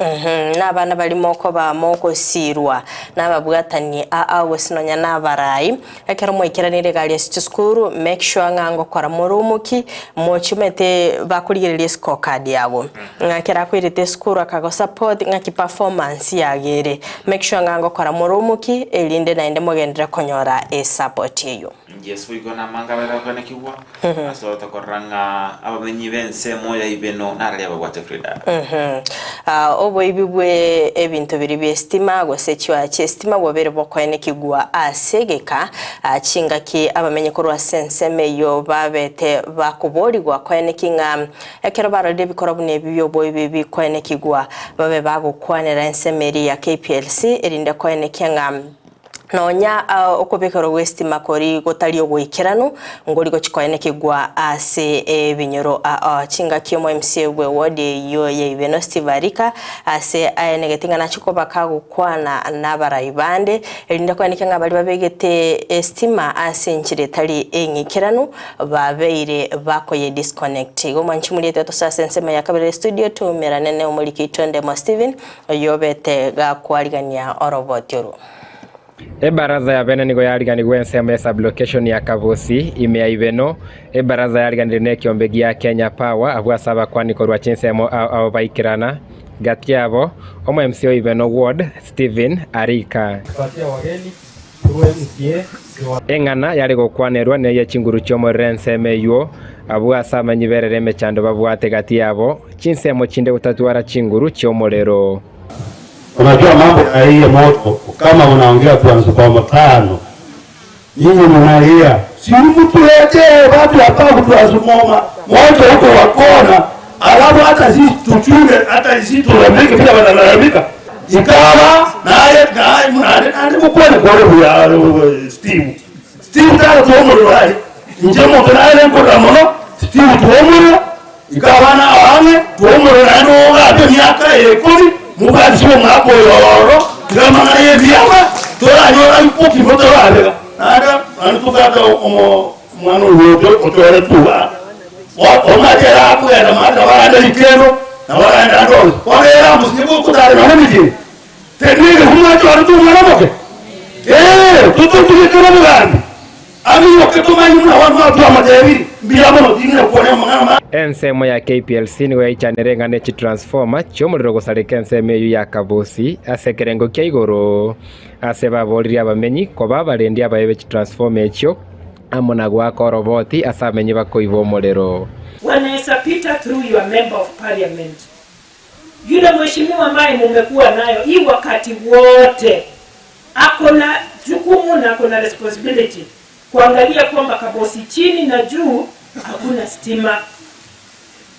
Nabana baria mokoba mogosiirwa nababwatani aa gose nonya nabarai, Ekero mwaikeranire egari ase chisukuru, make sure ng'a ngokora more omoki, mochumete bakorigereria escorecard yago. Ng'a ekero akoirete esukuru akago support ng'aki performance yago ere. Make sure ng'a ngokora more omoki erinde naende mogenderere konyora esupport eyio. Yes boigo namanga abere akoenekigwa ase otokorora ng'a abamenyi b'ensemo ya Ibeno nararia babwate Frida. Oboibi bwe ebinto biria bi'esitima gose chiwaya chi'esitima bwabeire bokoenekigwa ase egeka chingaki abamenyi korwa ase ensemo eyio babete bakoborigwa koeneki ng'a ekero barorire ebikorwa buna ebi bi'oboibi bikoenekigwa babe bagokwanera ensemo eria ya KPLC erinde koenekia ng'a Nonya okobekerwa gw'esitima kori gotari ogoikeranu, ngori gochia koenekigwa ase ebinyoro ao. Chingaki omo MCA bwe ward eyio ya Ibeno Steve Arika ase aenegeti ng'a nachie koba kagokwana nabarai bande erinde koenekia ng'a baria babegete esitima ase enchera etari eng'ikeranu babeire bakoye disconnect. Igo mwanchi moriete tosoe ase ensemo ya kabere studio toumerane ne omoriki oito Ndemo Stephen Oyobete gakwarigania oroboti orwo. Ebaraza ya bene nigo yariganigwe ensemo ya sub-location ya Kabusi, ime ya Ibeno. Ebaraza yariganirie nekiombe gia Kenya Power abwo ase abakwani korwa chinsemo ao ao baikerana. Gati yabo, omo MC o Ibeno Ward, Stephen Arika. Eng'ana yare gokwanerwa neye chinguru chi'omorero ensemo eyio, abwo ase amenyi berere emechando babwate gati yabo, chinsemo chinde gotatwara chinguru chi'omorero. Unajua mambo ya hii moto kama unaongea transformer tano, nyinyi mnalia, si mtuletee watu hapa kutransformer moto huko wa kona, alafu hata sisi tuchunge, hata sisi tulalamike vile wanalalamika ikawa naye naye mnane nane mukwene kore buya Steve Steve tara tuomuriro hai inche omonto naye nkorora mono Steve tuomuriro ikawa na abange tuomuriro naende ogambia emiaka ikomi mobwatisiwe omwaka oyo ororo tiga amang'ana ya ebiama toranyora okimo torabega naende naende tobwate omo omwana oyo otoretwe igaa omanyete akogenda maate barande rikendo. Nabo agenda ande onsi. Bono ere amosinye gotara nonya nemechie eye. Teri negesu mwachorete omwana omoke? Ee, tototigekere obogambi. Amiyoke tomanye buna bono twamotebiri, Mbuya mono, ting'ina gokwana amang'ana ma. Ensemo ya KPLC nigo yaichanire ng'a ne chitransformer chi'omorero gosareka ensemo eyio ya Kabusi ase ekerengo kia igoro. Ase baboririe abamenyi koba abarendi abaye be chitransformer echio amo na goaka oroboti ase abamenyi bakoiba omorero. Bwana Esapita through your member of parliament yule mheshimiwa ambaye mumekuwa nayo hii wakati wote ako na jukumu na ako na responsibility kuangalia kwamba Kabosi chini na juu hakuna stima.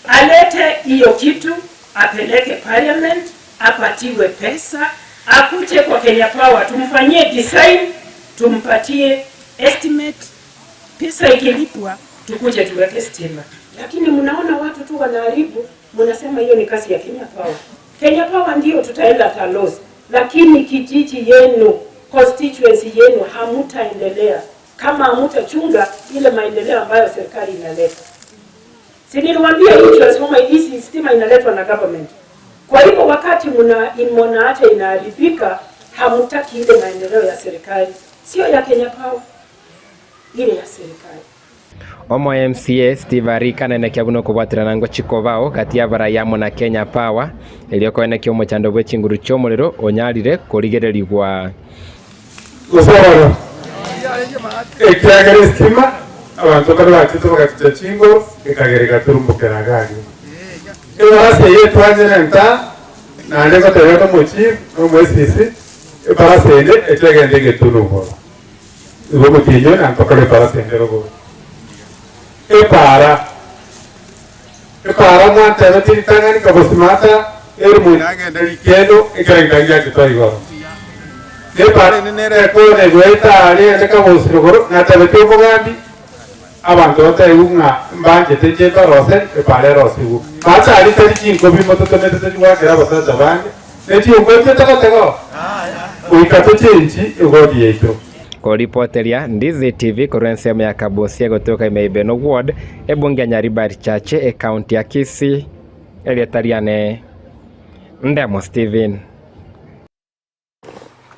Alete hiyo kitu apeleke parliament apatiwe pesa akuje kwa Kenya Power tumfanyie design tumpatie estimate, pesa ikilipwa tukuje tuweke stima. Lakini mnaona watu tu wanaharibu, mnasema hiyo ni kazi ya Kenya Power. Kenya Power ndio tutaenda Talos, lakini kijiji yenu, constituency yenu hamutaendelea kama hamutachunga ile maendeleo ambayo serikali inaleta. Si niliwaambia hii transformer hii stima inaletwa na government. Kwa hivyo wakati mna mnaacha inaharibika, hamutaki ile maendeleo ya serikali, sio ya Kenya Power, ile ya serikali. Omo MCA Steve Arika naenekia buna okobwaterana ngochia kobao gati y'abarai amo na Kenya Power erio koenekia omochando bwe chinguru chi'omorero onyarire korigererigwa. Gose oro, ekiagera esitima abanto baria bachete bagachicha chinguru, ekagera egaturumbokera iga aria. Ebarasa eye etwanyire nta, naende ngotebia onde omochief na omoesisi, ebarasa ende echegende egetunu igoro. Igo omotienyi oyo nantokore ebarasa ende rogoro. Epaara, epaara mwantebetie ritang'ani kabosimata ere moino agende rikendo ekero engangi yachete igoro. Na epaara ende nere ekona egoeta aria ende kabosi rogoro natebetie omogambi abanto batebiwe ng'a mbanchete inche mbarose epaara erosigwe. Mache aria tari chinkobi mototomete tochigoakera abasacha bande, ne chinkobi totagotega oo, goika tochenchi egoti yaito. Koripoteria Ndizi TV korwa ensemo ya Kabusia gotoka ime Ibeno Ward, ebunge ya Nyaribari Chache, ecounty ya Kisii, erieta riane Ndemo Stephen.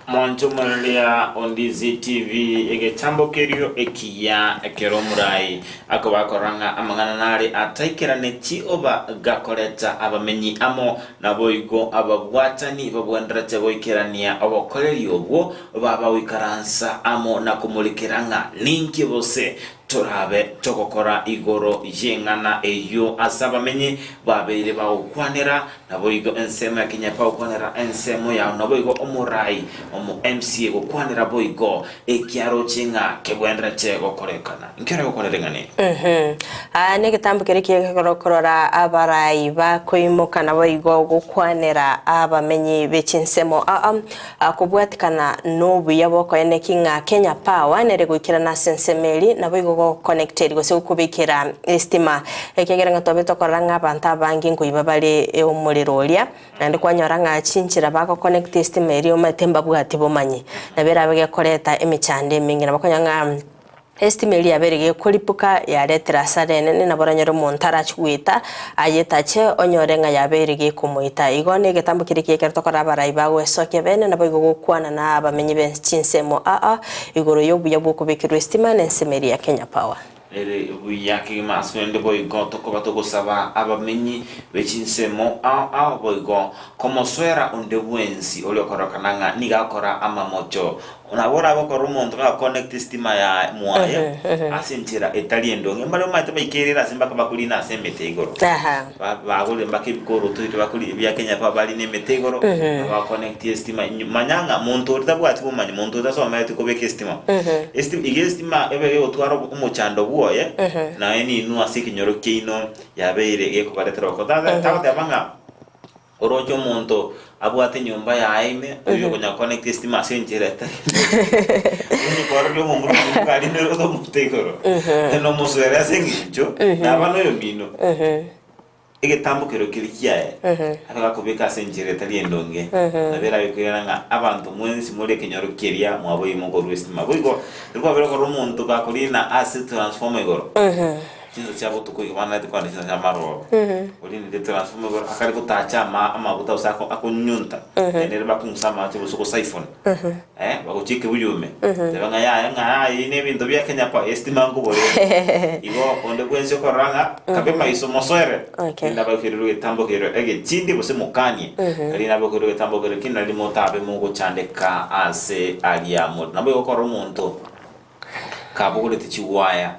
Monto omoreria o Ndizi TV egetambo kerio ekiya ekero omorai akoba akorora ng'a amang'ana nare ataikerane oba gakoreta abamenyi amo naboigo ababwatani babwenderete goikerania obokoreri obwo babagoikaransa amo na komorekera ng'a ninki bose torabe togokora igoro y'eng'ana eyio ase abamenyi babeire bagokwanera Naboigo ensemo ya Kenyatta gokwanera ensemo yao, naboigo omorai omo MCA gokwanera boigo ekiaroche ng'a kebwenerete gokorekana. Inki oragokwanere ng'a ne? Mhm. Aa negetambo keria kiekero korora abarai bakoimoka naboigo gokwanera abamenyi be chinsemo aa kobwatikana nobuya bokoeneki ng'a Kenya Power nere goikerana ase ensemo eri naboigo goconnected gose gokobekera estima Ekiagera ng'a twabe tokorora ng'a abanto abange nkoiba bare omorero oria, naende kwanyora ng'a chinchera bagoconnect estima eria omanyete mbabwati bomanyi. Nabo erabe gekoreta emechando emenge. Nabo okonyora ng'a estima eria yabeire gekoripuka yaretire hasara enene nabo oranyore omonto arachie goeta ayetache onyore ng'a yabeire gekomoita. Igo na egetambo keria ekiya ekero tokorora abarai bagoesokia bene naboigo gokwana na abamenyi be chinsemo aa igoro ya obuya bwa okobekerwa estima na ensemo eria ya Kenya Power. Ere buya kegima ase rende boigo tokoba togosaba abamenyi be chinsemo ao ao boigo komosoera onde bwensi oria okorokana ng'a nigo akora amamocho. Nabo orabe okorora omonto gaconnect estima ya mwaye ase enchera etari endonge. Mbare omanyete baikereire ase mpaka bakorina ase emete igoro. Ba- bagorire mpaka ebikoroto ebio bakori bia Kenya Power barine emete igoro, bagaconnect estima. Manya ng'a monto oria tabwati bomanyi, monto oria tasomereti kobeka estima. Estima iga estima ebe egotwara omochando bwoye, naye ninwe ase ekenyoro kiaino yabeire gekobaretera oko. Tata tagoteba ng'a oroche omonto abwate enyomba yaye ime, oywo okonya connect estima ase enchera etari onye kwarorire omomura omonene karinde omonto igoro, nomosoere ase eng'encho naba noyomino. Egetambo keria keria kiaye abe gakobeka ase enchera etari endonge, nabo erabe koirana ng'a abanto mwensi more ekenyoro keria mwaboire mokorua esitima. Boigo rikwabera korora omonto gakorina ase transformer igoro. Chinsa chia botuko igo banarete kogenda chinsa chia marogoba. Orinire transformer igoro akare gotacha ama amaguta gose ako akonyunyunta. Naende ere bakong'usa amache gose gosiphon. Eh, bagochia ekebuyu ime. Teba ng'a yaya ng'a yaya ebi nebinto bia Kenya Power, estima nkobora ere. Igo onde bwensi okorora ng'a kabe maiso mosoere. Okay. Rinde abakererwe egetambo kero egechindi gose mokanie. Rinde abakererwe egetambo kero kende nari motabe mogochandeka ase aria more. Nabo igo okorora omonto. Kabogorete chigwaya,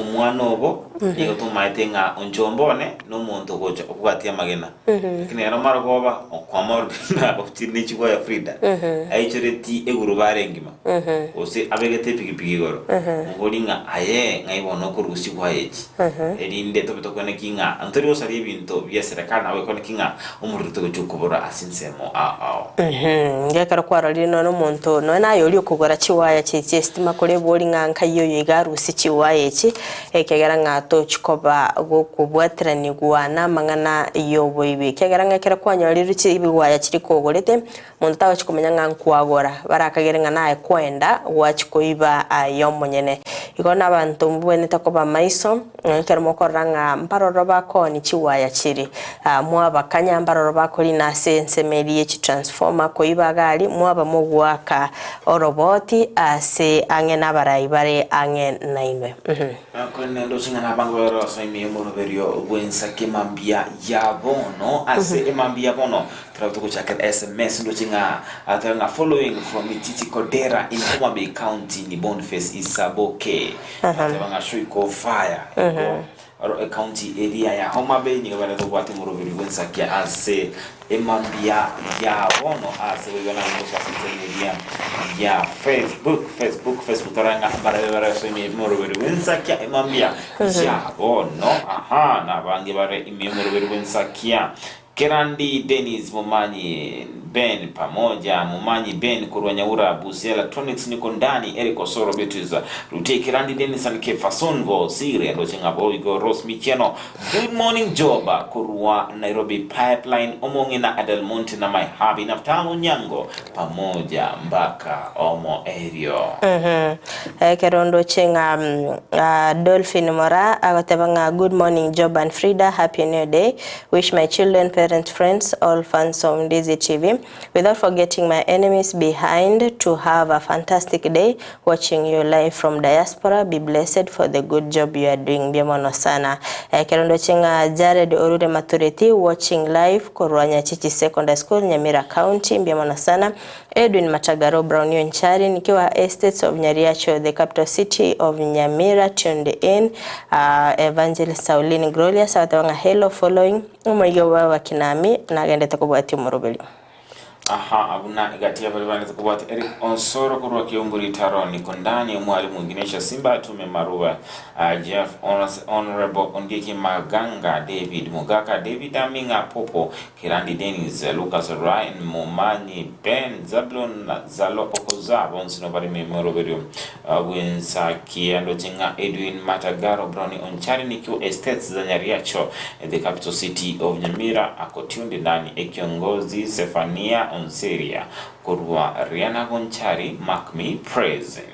omwana obo nigo tomaete ng'a onchomba one nomonto ogocha obwatie amagena. Lakini ere marogoba okwamorora ochire ne chigwaya Frida, aichoreti egurubare engima, gose abegete epigipigi igoro, mobori ng'a aye ng'ai bono okorusia chigwaya echi? Erinde tobe tokweneki ng'a ntori gosaria ebinto bia serekari nabo ekweneki ng'a omorero togochia okobora ase ensemo ao ao. Ekero kwarorire nonya omonto nonya naye oria okogora chiwaya chiri chi'esitima kore bori ng'a nkai oyo iga arusie chiwaya echi, ekiagera ng'a tochi koba gokobwateranigwa namang'ana y'oboibi. Ekiagera ng'a ekero kwanyorirwe chiwaya chiria kogorete, monto tagochi komanya ng'a nkwagora, barakagere ng'a naye kwenda gwachia koiba aye omonyene. Igo nabanto mbwenerete koba maiso, ekero mokorora ng'a mbaroro bakoonia chiwaya chiria, mwabakanya mbaroro bakorina ase ensemo eria ye chitransformer koiba iga aria, mwaba mogoaka oroboti ase ang'e nabarai bare ang'e nainwe. Korende ndoche ng'a nabange bare ase ime y'omoroberio bw'ensake mambia ya bono, ase emambia ya bono Tarabe togochakera sms ndoche ng'a ateba ng'a following from Mititi Kodera in Homa Bay County ni Boniface Isaboke. Ateba ng'a shoiko fire. Igo oro ecounty eria ya Homa Bay nigo bare kobwate omoroberi bw'ensakia ase emambia ya bono ase boigo nabo gocha ase ensemo eria ya Facebook Facebook Facebook torore ng'a barabe bare ase ime omoroberi bw'ensakia emambia ya bono aha nabange bare ime omoroberi bw'ensakia Kerandi Dennis Momanyi Ben pamoja Momanyi Ben korwa Nyaura Busia Electronics niko ndani Eric Osoro Beatrice Rute Kerandi Dennis and Kefa Songo Sire ndoche ng'a boigo Rose Michieno Good morning Job korwa Nairobi Pipeline Omong'ina Adelmonte na my hubby Naftali Onyango pamoja mbaka omoerio. Ekero ndoche ng'a Dolphin Moraa agoteba ng'a good morning Job and Frida happy new day Wish my children, parents, friends, all fans of Ndizi TV, without forgetting my enemies behind to have a fantastic day watching you live from diaspora. Be blessed for the good job you are doing. Mbuya mono sana. Ekero ndoche ng'a Jared Orure Matureti watching live korwa Nyachichi Secondary School, Nyamira County. Mbuya mono sana. Edwin Matagaro Brownio Nchari nikiwa Estates of Nyariacho the capital city of Nyamira tuned in Evangelist Sauline Glorious agateba ng'a hello following omoigo bwa abakinami nagendete kobwatia omoroberio. Aha abwo na egati y'abaria baendete kobwatia Eric Osoro korwa Kiumbu Ritaro Niko Ndani Omwalimu Ignatius Simba Atume Maruba Jeff Honourable Ondieki Maganga David Mogaka David Aming'a Popo Kerandi Denis, Lucas Ryan, Momanyi Ben, Zabulon na Zalo Okoza bonsi nobare memoroberio bw'ensakia ndoche ng'a Edwin Matagaro Brownie Onchari Nikio Estates za Nyariacho the capital city of Nyamira akotunde ndani ekiongozi Zephania Onseria korwa Riana Gonchari mark me present.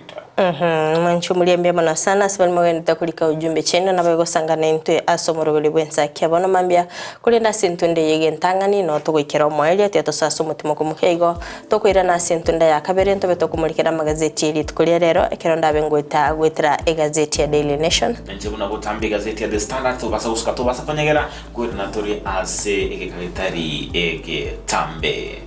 Mwanche omoriambia mono sana ase baria mogenderete korika ujumbe chiaino nababe gosangana intwe ase omoroberi bw'ensakia bono mambia, korende ase entunda eye egentang'ani noo togoikera omoerio tiga tosoe ase omotima okomokia igo tokoirana ase entunda ya kabere ntobe tokomorikera amagazeti e rituko ria rero ekero ndabe ngoeta goetera egazeti ya Daily Nation. Inche buna gotamba egazeti ya The Standard tobasa gosuka tobasa konyegera koirana tore ase egeka getari egetambe.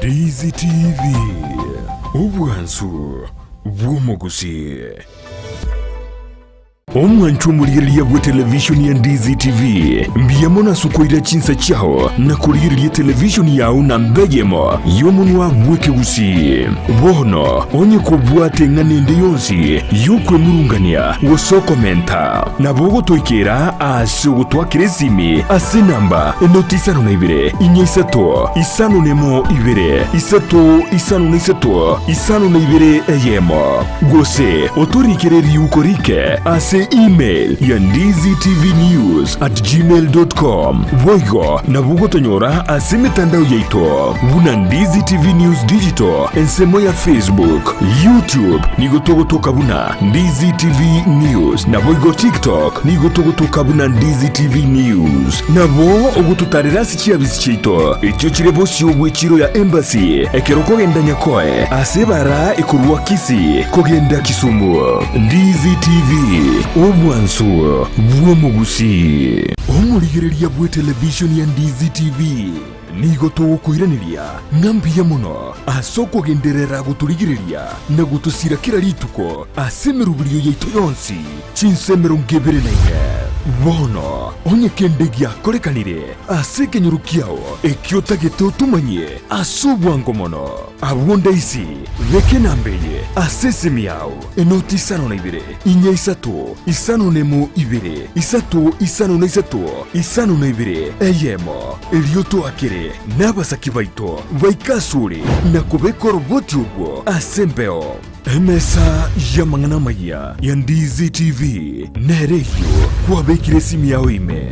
Ndizi TV, obwansu bw'omogusii. Omwanchwa omorigereria bw'etelevishoni ya Ndizi TV, mbuya mono ase okoira chinsa chiao na korigereria etelevishoni yao namba eyemo y'omonwa bw'ekegusii. Bono onye kobwate eng'ana ende yonsi y'okwemurungania gose okomenta, nabo ogotoikera ase ogotwakera esimi ase enamba enoti isano na ibere, inya isato, isano nemo ibere, isato isano na isato, isano na ibere eyemo. Gose otorikere riuko rike ase email ya ndizitvnews@gmail.com. Boigo nabo ogotonyora ase emetandao yaito buna Ndizi TV News Digital ensemo ya Facebook, YouTube nigo togotoka buna Ndizi TV News naboigo TikTok nigo togotoka buna Ndizi TV News. Nabo ogototarera ase chiabisi chiaito echio chire bosio bw'echiro ya Embassy ekero okogenda Nyakoe ase ebara ekorwa Kisii kogenda Kisumu. Ndizi TV, obwansu bw'omogusii. Omorigereria bw'etelevishoni ya Ndizi TV nigo togokoiraneria ng'a mbuya mono ase okogenderera gotorigereria na gotosira kera rituko ase emeroberio yaito yonsi chinsa 24. Bono onye kende giakorekanire ase ekenyoro kiao ekio otagete otomanyie ase obwango mono, abwo ndaisi beka enamba eye ase esimi yao, enoti isano na ibere, inya isato, isano nemo ibere, isato isano na isato, isano na ibere, eyemo, erio toakere nabasaki baito baike asore na kobeka oroboti obwo ase embeo. Emesa y'amang'ana amayia ya Ndizi TV nere eyio kwabekire esimi yao ime.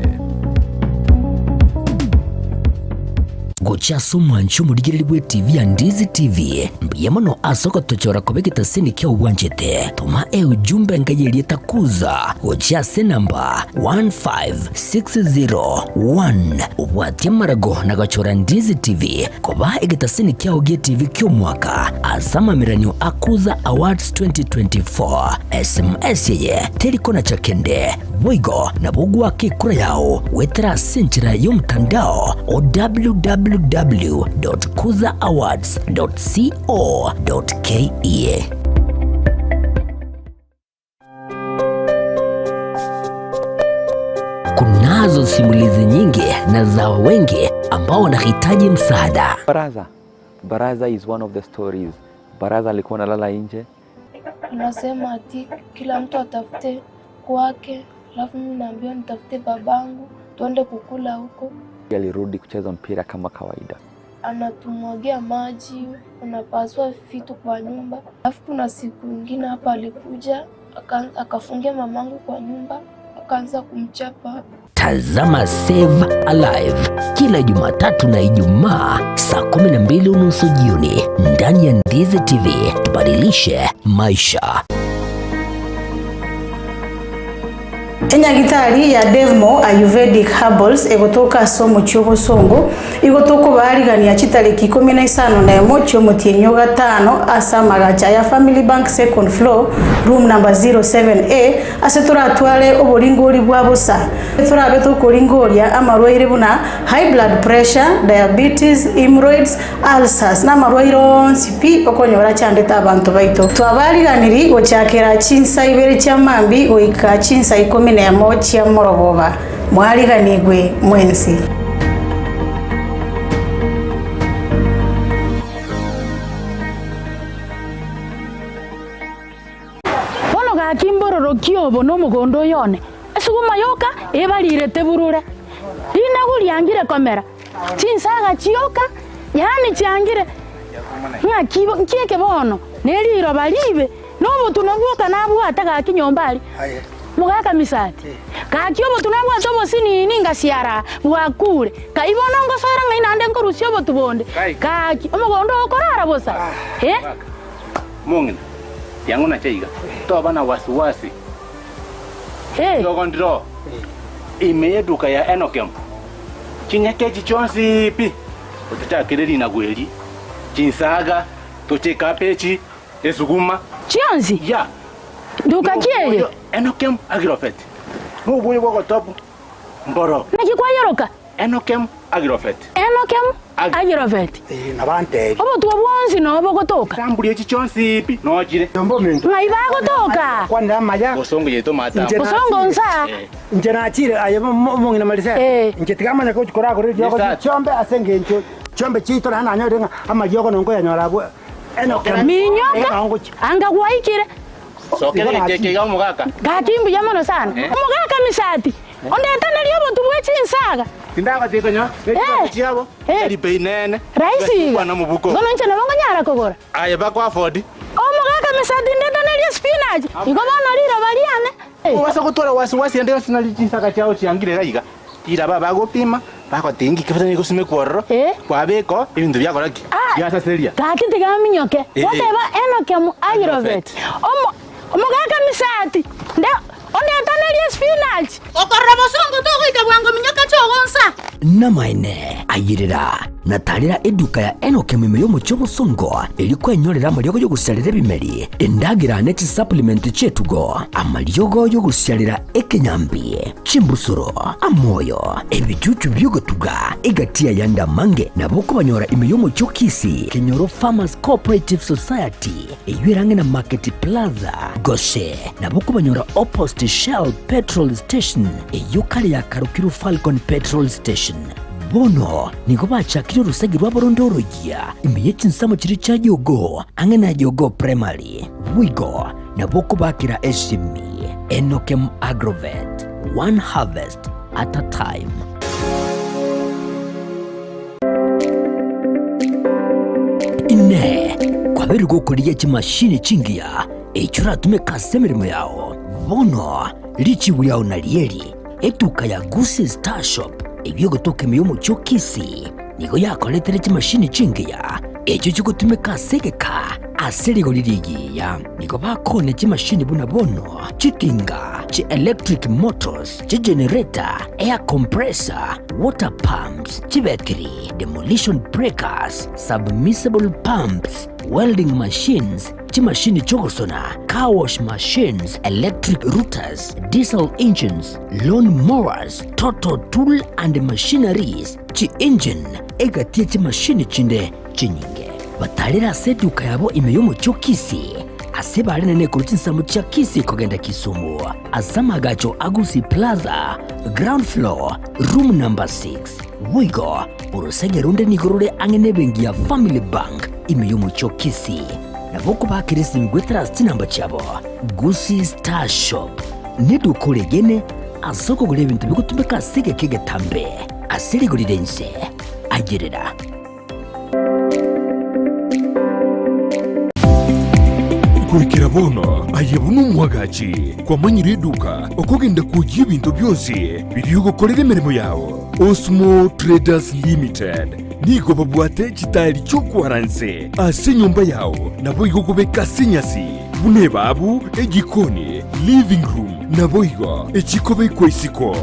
Gochia ase omwancho omorigereria bw'etivi ya Ndizi TV, mbuya mono ase ogotochora koba egetaseni kiao bwanchete. Toma eujumbe enka y'erieta Kuza gochia ase enamba 15601 obwatie amarago na gochora Ndizi TV Koba egetasini kiao gi'etibi ki'omwaka ase amameranio a Kuza Awards 2024. Sms eye teri konacha kende, boigo nabo ogoaka ekura yao goetera ase enchera y'omotandao o www.kuzaawards.co.ke. Kunazo simulizi nyingi na za wengi ambao wanahitaji msaada. Baraza. Baraza is one of the stories. Baraza alikuwa analala nje. Anasema ati kila mtu atafute kwake, alafu mimi naambiwa nitafute babangu tuende kukula huko. Alirudi kucheza mpira kama kawaida. Anatumwagia maji, anapasua vitu kwa nyumba. Alafu kuna siku ingine hapa alikuja akafungia mamangu kwa nyumba akaanza kumchapa. Tazama Save Alive kila Jumatatu na Ijumaa saa 12:30 jioni ndani ya Ndizi TV. Tubadilishe maisha. Enyagitari ya Devmo Ayurvedic Herbals egotoka ase omochie obosongo igo tokobaarigania chitariki ikomi na isano na emo chi'omotienyi o gatano ase amagacha aya Family Bank second floor room number 07A ase toratware oboringori bwa bosa. Torabe tokoringoria amarwaire buna high blood pressure, diabetes, hemorrhoids, ulcers na amarwaire onsi pi okonyora achandete abanto baito. Twabariganirie gochakera chinsa ibere chia mambia goika chinsa ikomi nemo chia morogoba. Mwariganigwe mwensi. Bono gaki mbororokie obo nomogondo oyo one, esuguma yoka ebarirete burure, rinagu riangire komera, chinsaga chioka, yaani chiangire ng'aki nki eke bono, ne riroba ribe, na obotunwa bwoka nabwate gaki nyomba aria. Mogaka misati, gaki obotunwa nabwate obosinini ngasiara bwakure, kai bono ngosoera ng'ai naende nkorusia obotu bonde, gaki omogondo oo okorara bosa, eh. Omong'ina, tiang'o nache iga, toba na wasiwasi. Riogo ndiro ime y'eduka ya Enokem, ching'eke echi chionsi pi, otochakere rinagu eri, chinsaga, toche ekabechi, esuguma. Chionsi? Ya. Nduka ki eye? Enokem Agrofert, noboyo bw'ogotobu mboro. Naki kwayoroka? Enokem Agrofert. Enokem? Agrovet. Eh, nabantebi. Obotwa bwonsi noo bogotoka. Chamburi echi chionsi pi nochire. Ng'ai bagotoka? Kwanera amaya. Bosongo yaito matambo. Bosongo nsa. Inche nachire aye omong'ina Marisela. Inche tiga manya gochi koragora eriogo Yes, sir. chiombe ase engencho chiombe chiaito naende nanyorire ng'a amariogo nongo koyanyora abwo Enoke. Minyoka anga gwaikire. Sokera egecheke iga omogaka. Gaki mbuya mono sana. Omogaka Misati, ondetanerie obotu bwe chinsaga. Tindagochia konya ne chibesa chiabo tari bei nene. Rahisi iga. Kwana mobuko. Bono inche nabo nkonyara kogora. Aye bako afford. Omogaka Misati ndetanerie spinach. Igo bono riroba riane. Obasa gotwara wasiwasi ende yonsi nari chinsaga chiao chiangire iga iga. Riraba bagopima bagotengi kebata gosimekwa ororo kwabeka oo ebinto biakora ki? Biasaseria. Gaki tiga aminyoke. Eh. Goteba Enoke Agrovet. Omo omogaka Misati nde ondetanerie spinach. Okorora bosongo togoika bwango minyoka chogonsa. Namaene, ayerera, na tarera eduka ya Enoke ime y'omochie obosongo, erio kwenyorera amariogo y'ogosiarera ebimeri, endagera ne chisupplement chi'etugo, amariogo y'ogosiarera ekenyambi, chimbusuro, amoyo, ebichuchu bi'ogotuga, egati y'ayande amange nabo okobanyora ime y'omochie o Kisii, Kenyoro Farmers Cooperative Society, eyio ere ang'e na Market Plaza, gose nabo okobanyora opposite Shell Petrol Station, eyio kare yakarokirwe Falcon Petrol Station. Bono nigo bachakire orosegi rwabo ronde oroyia ime ye chinsemo chiria chia Jogoo, ang'e na Jogoo Primary. Boigo nabo okobakera esimi Enokem Agrovet, one harvest at a time. Inee! Kwabeire gokorigia chimashini chingiya echio oratumeke ase emeremo yao? Bono richibu riao narieri, Etuka ya Gusii Star Shop eyio egotoka ime y'omochie o Kisii nigo yakoretire chimashini chingiya echio chigotumeka ase egeka ase rigori rigiya. Nigo bakoonia chimashini buna bono chitinga, chi electric motors, chigenerator, air compressor, water pumps, chibetiri, demolition breakers, submersible pumps, welding machines, chimashini chi'ogosona, car wash machines, electric routers, diesel engines, lawn mowers, total tool and machineries, chi-engine, egati ye chimashini chinde chinyinge. Batarire ase eduka yabo ime y'omochie o Kisii, ase barenene korwa chinsemo chia Kisii kogenda Kisumu, ase amagacho a Gusii Plaza, ground floor, room number 6. Boigo, orosege ronde nigo rore ang'e nebenki ya Family Bank ime y'omochie o Kisii. Nabo okobakera esimi goetera ase chinamba chiabo, Gusii Star Shop neduka oregene ase okogora ebinto bigotumeka ase egeka egetambe ase rigori ri'ense. Ayerera. Goikera bono aye buna omwagachi kwamanyire eduka okogenda kwoyia ebinto bionsi biria ogokorera emeremo yao. Osmo Traders Limited nigo babwate chitaeri chi'okwara nse ase enyomba yao naboigo kobeka ase enyasi buna ebabu, ejikoni, living room naboigo echikobekwa isiko.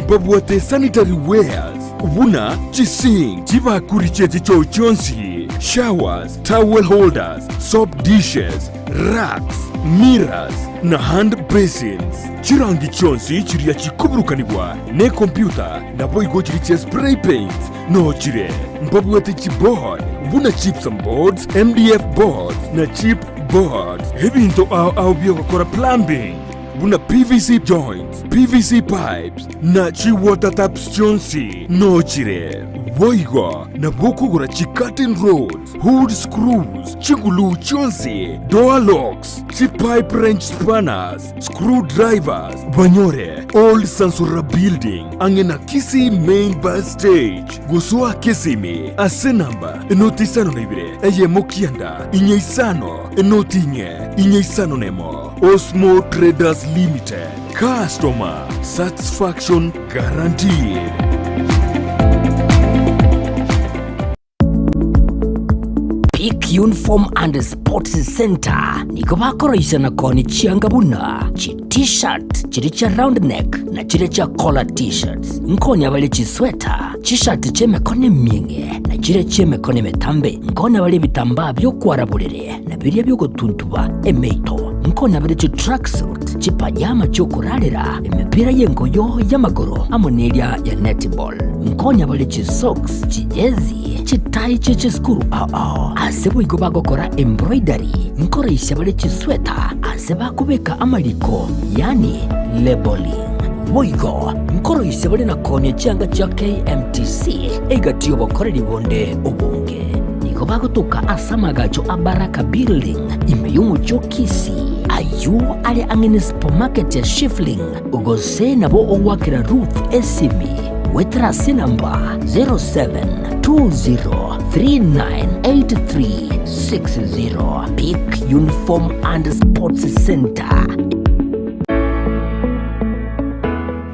Mbabwate sanitary wares buna chisink, chibakuri chie chichoo chionsi, showers, towel holders, soap dishes, racks, mirrors na hand basins. Chirangi chionsi chiria chikoburukanigwa nekompyuta naboigo chiria chia spray paints nochire. Mbabwate chiboard buna gypsum boards, MDF boards na chip boards. Ebinto ao ao biogokora plumbing buna PVC joints, PVC pipes na chi water taps chionsi nochire. Boigo nabo okogora chi curtain rods, hood screws, chiguluu chionsi, door locks, chi pipe wrench spanners, screw drivers, banyore Old Sansura Building ang'e na Kisii Main Bus Stage. Gosoa Kisimi ase namba enoti 52 eyemo kianda inye isano enoti inye inye isano nemo. Osmo Traders Limited, customer satisfaction guaranteed. Peak Uniform and Sports Center nigo bakoroisia na koonia chianga buna chi T-shirt chiria chia round neck na chiria chia collar T-shirts. Nkonia bare chisweta, chishati chi'emekono emieng'e na chiria chi'emekono emetambe. Nkonia bare ebitambaa bi'okwara borere na biria bi'ogotuntuba emeito. Nkonya bare chitracksuit, chipajama chi'okorarera, emepira y'engoyo y'amagoro amo neria ya netball. Nkonya bare chisocks, chijezi, chitai chie chisukuru ao ao. Ase boigo bagokora embroidery, nkoroisia bare chisweta ase bakobeka amariko, yaani labelling. Boigo nkoroisia bare na koonia chianga chia KMTC egati y'obokoreri bonde obonge. Nigo bagotoka ase amagacho a Baraka Building ime y'omochie o Kisii, ayio are ang'e ne supermarket ya Shifling, gose nabo ogoakera Ruth esimi goetera ase enamba 0720398360. Peak Uniform and Sports Centre.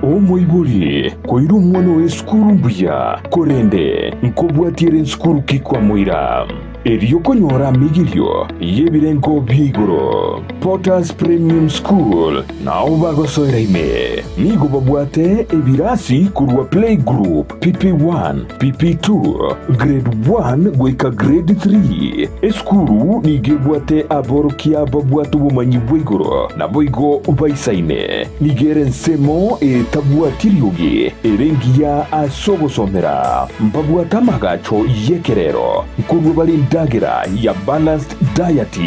Omoibori koira omwana oye esukuru mbuya, korende nkobwatia ere nsukuru ki kwamoira? Erio konyora amigirio y'ebirengo bia igoro. Potters Premium School nao bagosoera ime. Nigo babwate ebirasi korwa playgroup, PP1, PP2, Grade 1 goika Grade 3. Esukuru nigo ebwate aborokia babwate obomanyi bwa igoro naboigo baisaine. Nigo ere ensemo etabwati riogi ere engiya ase ogosomera. Mbabwate amagacho y'ekerero nkorua bare endagera ya balanced diet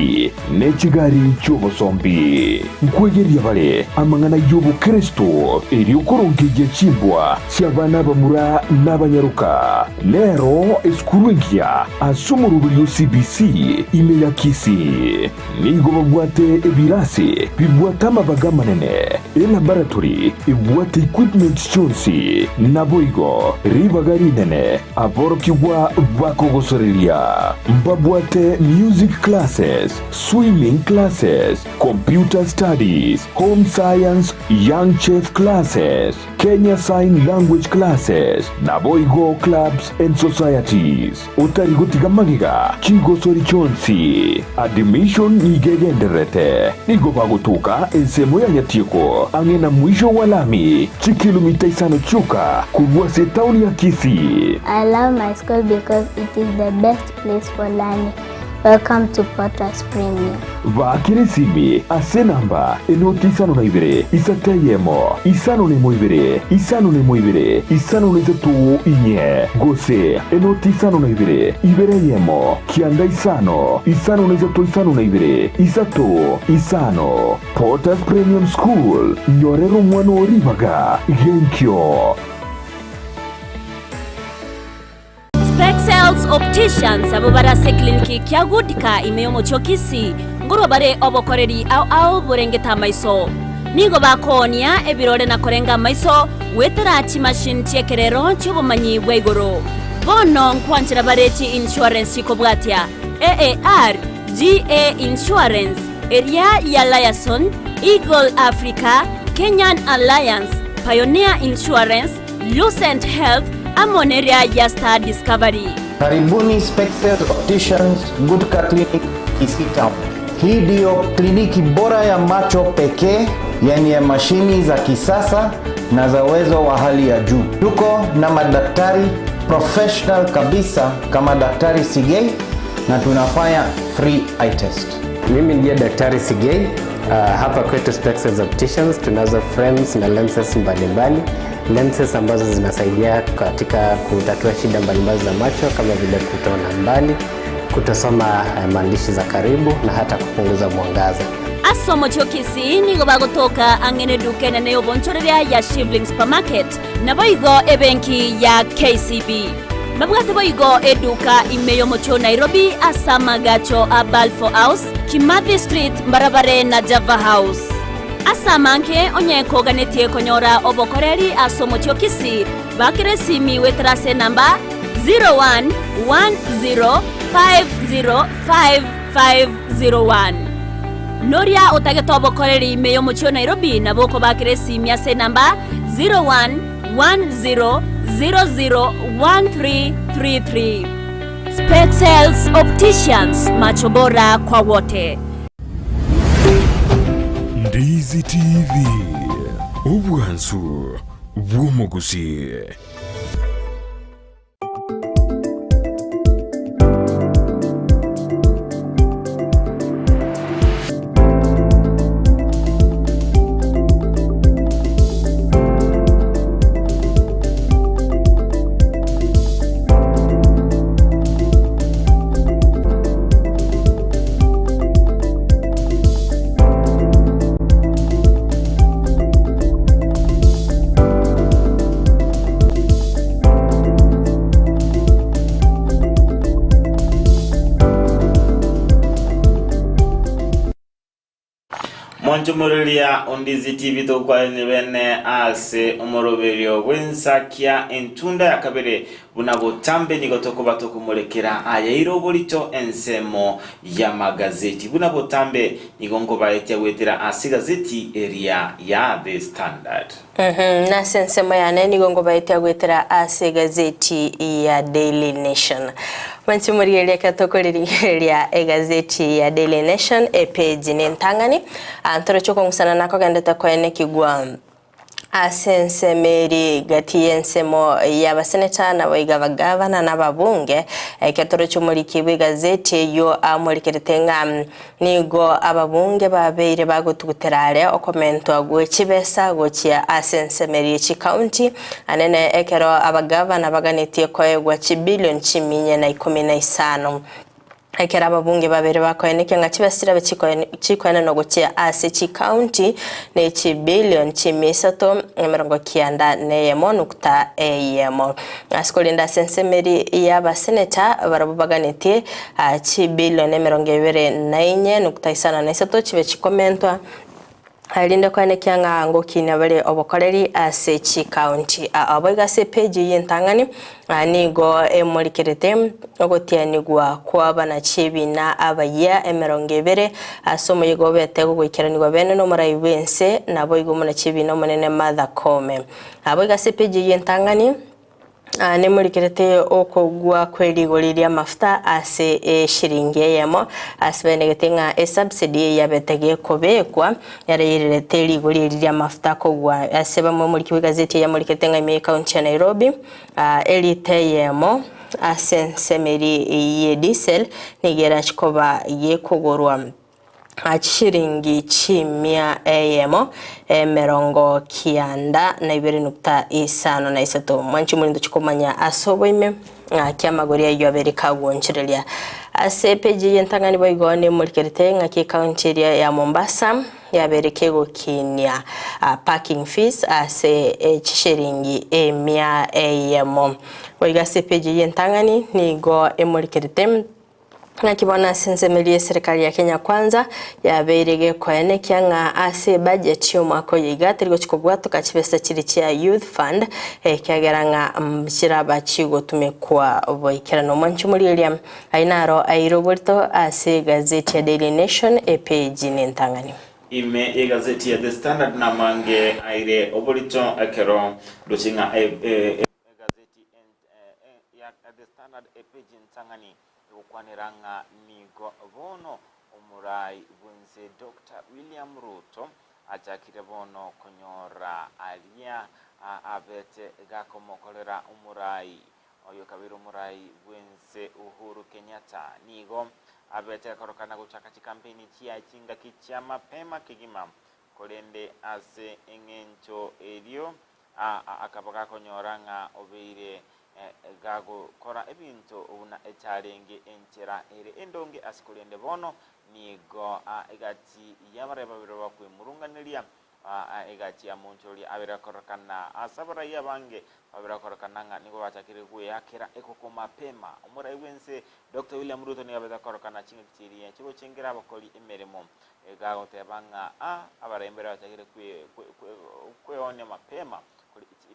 ne chigari chi'obosombi. Nkwegeria bare amang'ana y'obokeresto erio korongeyia chimbwa chi'abana abamura na abanyaroka. Nero esukuru engiya ase omoroberi o CBC ime ya Kisii. Nigo babwate ebirasi bibwate amabaga amanene, elaboratory ebwate equipment chionsi, naboigo ribaga rinene aborokigwa bakogosoreria. Mbabwate music classes, swimming classes, computer studies, home science, young chef classes, Kenya Sign Language Classes, naboigo clubs and societies. Otari gotiga magega chigosori chionsi. Admission nigo egendererete. Nigo bagotoka ensemo ya Nyatieko ang'e na mwisho wa lami, chikilomita isano chioka korwa ase etaoni ya Kisii. I love my school because it is the best place for learning. Welcome to Potters Premium. Baakera esimi ase enamba enoti isano na ibere, isato eyemo, isano na emo ibere, isano na emo ibere, isano na isato inye, gose enoti isano na ibere, ibere eyemo, kianda isano, isano na isato isano na ibere, isato, isano. Potters Premium School, nyorera omwana oo ribaga genkio. Spexels Opticians abwo bare ase ecliniki kia Goodka ime y'omochie o Kisii ngorwa bare obokoreri ao ao borengete amaiso. Nigo bakoonia ebirore na korenga amaiso goetera chimachine chi'ekerero chi'obomanyi bwa igoro. Bono nkwanchera bare chi insurance chikobwatia AAR, GA Insurance, eria ya Liaison, Eagle Africa, Kenyan Alliance, Pioneer Insurance, Lucent Health amo neria ya Star Discovery. Karibuni Spexel Opticians Gutka Clinic Kisii Town. Hii ndiyo kliniki bora ya macho pekee yenye mashini za kisasa na za uwezo wa hali ya juu. Tuko na madaktari professional kabisa kama Daktari Sigei na tunafanya free eye test. Mimi ndiye Daktari Sigei. Hapa kwetu Spexels Opticians tunazo frames na lenses mbalimbali, lenses ambazo zinasaidia katika kutatua shida mbalimbali za macho kama vile kutoona mbali, kutosoma maandishi za karibu na hata kupunguza mwangaza. Ase omochie o Kisii nigo bagotoka ang'e neduka enene y'obonchoreria ya Shivling Supermarket, naboigo ebenki ya KCB. Babwate boigo eduka ime y'omochie o Nairobi ase amagacho a Balfour House, Kimathi Street mbarabare na Java House. Ase amange onye koganetie konyora obokoreri ase omochie o Kisii, bakera esimi goetera ase enamba 0110505501. Noria otagete obokoreri ime y'omochie o Nairobi nabo okobakera esimi ase enamba 0110001333. Spexels Opticians, macho bora kwa wote. Ndizi TV, obwansu bw'omogusii. Mwanchomoreria Ondizi TV tokwanire bene ase omoroberio bw'ensakia entunda ya kabere buna botambe nigo tokoba tokomorekera ayaire oborito ensemo y'amagazeti buna botambe nigo nkobaetia goetera ase egazeti eria ya The Standard. Nase ensemo yane nigo nkobaetia goetera ase egazeti ya Daily Nation. Mwanche morigereria ekero tokoririgereria egazeti ya Daily Nation epeji nentang'ani, ah, ntoroche okong'usana nakogendete koenekigwa ase ensemo eri gati y'ensemo y'abaseneta naboigo abagavana na ababunge, ekero toroche omoriki bw'egazeti eyio amorikerete ng'a Nigo ababunge babeire bagotugutera are okomentwa gwe chibesa gochia ase ensemo eria ye chikaunti, anene ekero abagavana baganetie koegwa chibilion chiminye na ikomi na isano. Ekero ababunge babeire bakoenekia ng'a chibesa chirabe chikoenanwa gochia ase chikaunti ne chibilion chimia isato emerongo kianda neyemo nukta eyemo. Ase korende ase ensemo eria y'abaseneta barabwo baganetie Chibilioni 24 nukta isano na isato chibe chikomentwa, erinde koenekia ng'a ngokinia bare obokoreri ase chikaunti. Boigo ase epeji eyio entang'ani nigo emorikerete ogotianigwa kw'abanachiebina abayia 20 ase omoyega obete gogoikeranigwa bene nomorai bw'ense, naboigo omonachiebina omonene Martha Koome. Boigo ase epeji eyio entang'ani. Nemorikerete okogwa kwe rigori ri'amafuta ase eshiringi eyemo, ase baenegete ng'a esubsidy eyabete gekobekwa yareyererete rigori eri ri'amafuta kogwa. Ase bamwe omoriki bw'egazeti eye amorikerete ng'a ime y'ecounty ya Nairobi, elita eyemo ase ensemo eri ye diesel nigo erachi koba gekogorwa. chishiringi chimia eyemo emerongo kianda na ibere nukta isano na isato. Mwanche morinto chikomanya ase oboime ng'aki amagori ayio abere kagwonchereria. Ase epeji eye entang'ani boigo nemorikerete ng'aki ekaunti eria ya Mombasa yabere kegokinia parking fees ase chishiringi emia eyemo. Boigo ase epeji eye entang'ani nigo emorikerete. Naki bono ase ensemo eria eserikari ya Kenya Kwanza yabeire gekoenekia ng'a ase ebudget y'omwaka oyo iga teri gochi kobwatoka chibesa chiria chia Youth Fund ekiagera ng'a chiraba chigotumekwa boikeranu. Omwanchi omorieria ayio naro aire oborito ase egazeti ya Daily Nation epeji nentang'ani. Ime y'egazeti ya The Standard namange aire oborito ekero roche ng'a Egazeti ya The Standard epeji entang'ani egokwanera ng'a nigo bono omorai bwense Doctor William Ruto achakire bono konyora aria abete gakomokorera omorai oyo kabeire omorai bwense Uhuru Kenyatta. Nigo abete gakorokana gochaka chikampeni chiaye chingaki chia mapema kegima korende ase eng'encho erio Akaba gakonyora ng'a obeire gagokora ebinto buna etarenge enchera ere endonge ase korende bono nigo egati y'abarai babere bakwemurunganeria egati ya monchoria abere akorokana ase abarai abange babere akorokana ng'a nigo bachakire gweakera ekoko mapema. Omorai bw'ense Doctor William Ruto nigo abete akorokana chingaki chiria chigochengera abakori emeremo Gagoteba ng'a abarai mbare bachakire kweoonia mapema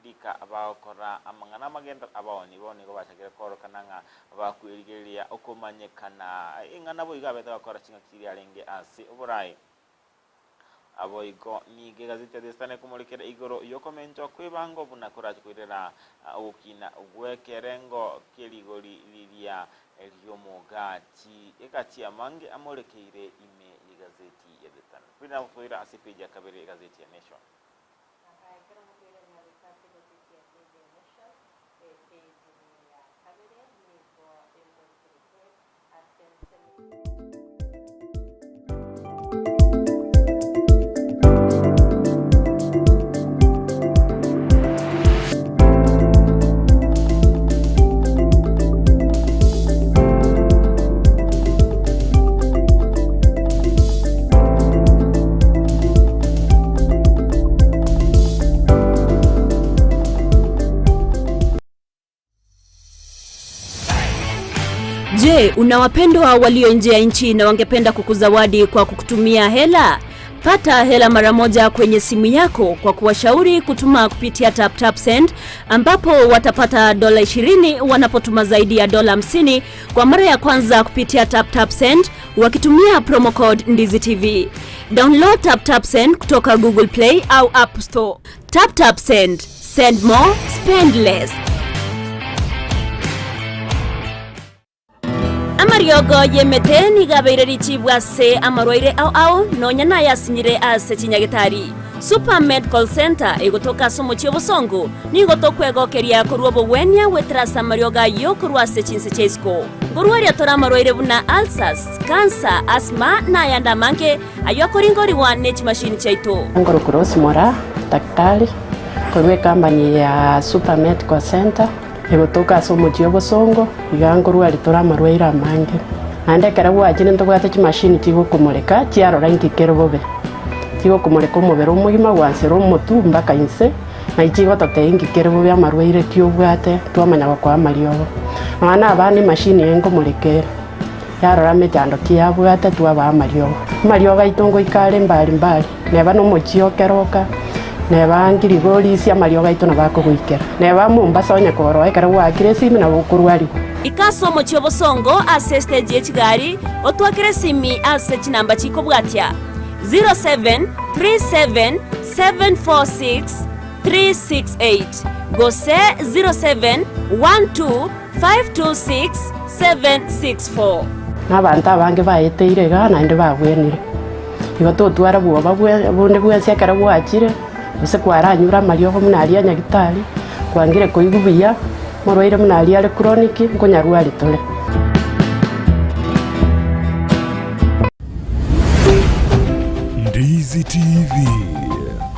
rika bagokora amang'ana amagenderero, abaoni bono nigo bachakire koorokana ng'a bakwerigereria okomanyekana ing'ana boigo abete gokora chingaki chiria arenge ase oborai. Boigo nigo egazeti ya The Standard ekomorekera igoro y'okomentwa kw'ebango buna korache koirera ogokina gw'ekerengo ki'erigori riria ri'omogati egati amange amorekeire ime y'egazeti ya The Standard. Buna nagosoera ase epeji ya kabere y'egazeti ya Nation. Ekero mokoirania goika ase egazeti ya Daily Nation, epeji ya kabere nigo emorekerete ase ensemo. Je, una wapendwa walio nje ya nchi na wangependa kukuzawadi kwa kukutumia hela? Pata hela mara moja kwenye simu yako kwa kuwashauri kutuma kupitia TapTapSend ambapo watapata dola 20 wanapotuma zaidi ya dola 50 kwa mara ya kwanza kupitia TapTapSend wakitumia promo code Ndizi TV. Download TapTapSend kutoka Google Play au App Store. TapTapSend, send more, spend less. Amariogo y'emete nigo abeire richibu ase amarwaire ao ao, nonya nayasinyire ase chinyagetari. Super Medical Centre egotoka ase omochie obosongo, nigo tokwegokeria korwa obogwenia goetera ase amariogo ayio korwa ase chinse chia isiko. Nkorwaria tore amarwaire buna ulcers, cancer, asthma na ayande amange ayio akoringorigwa ne chimashini chiaito. Nkorokwa Rose Moraa, daktari korwa ecompany ya Super Medical Centre. Egotoka ase omochie obosongo, iga nkorwa ritore amarwaire amange. Naende ekero gwachire ntobwate chimashini chigokomoreka chiarora inki kere bobe. Chigokomoreka omobere omogima gwansera omotwe mpaka inse, naki chigototebia inki kere bobe amarwaire ki obwate twamanya gokoa amariogo. Nonya na abana emashini eye nkomoreka ere, yarora mechando ki yabwate twabaa amariogo. Amariogo aito ngoika are mbari mbari. Neba nomochie o keroka, neba ngirigorisia amariogo aito nabo akogoikera. Neba Mombasa onye koroa ekero gwaakire esimi nabo okorwarigwa. Ika ase omochie obosongo ase estage ye chigari, otwakere esimi ase chinamba chikobwatia, 0737746368 gose 0712526764. Na abanto abange baeteire igaa naende babwenire. Igo totwara bwoba bonde bwensi ekero gwachire, gose kwaranyure amariogo buna aria a nyagitari, kwangire koigwa buya, omorwaire buna aria are chronic, nkonyarwari tore. Ndizi TV,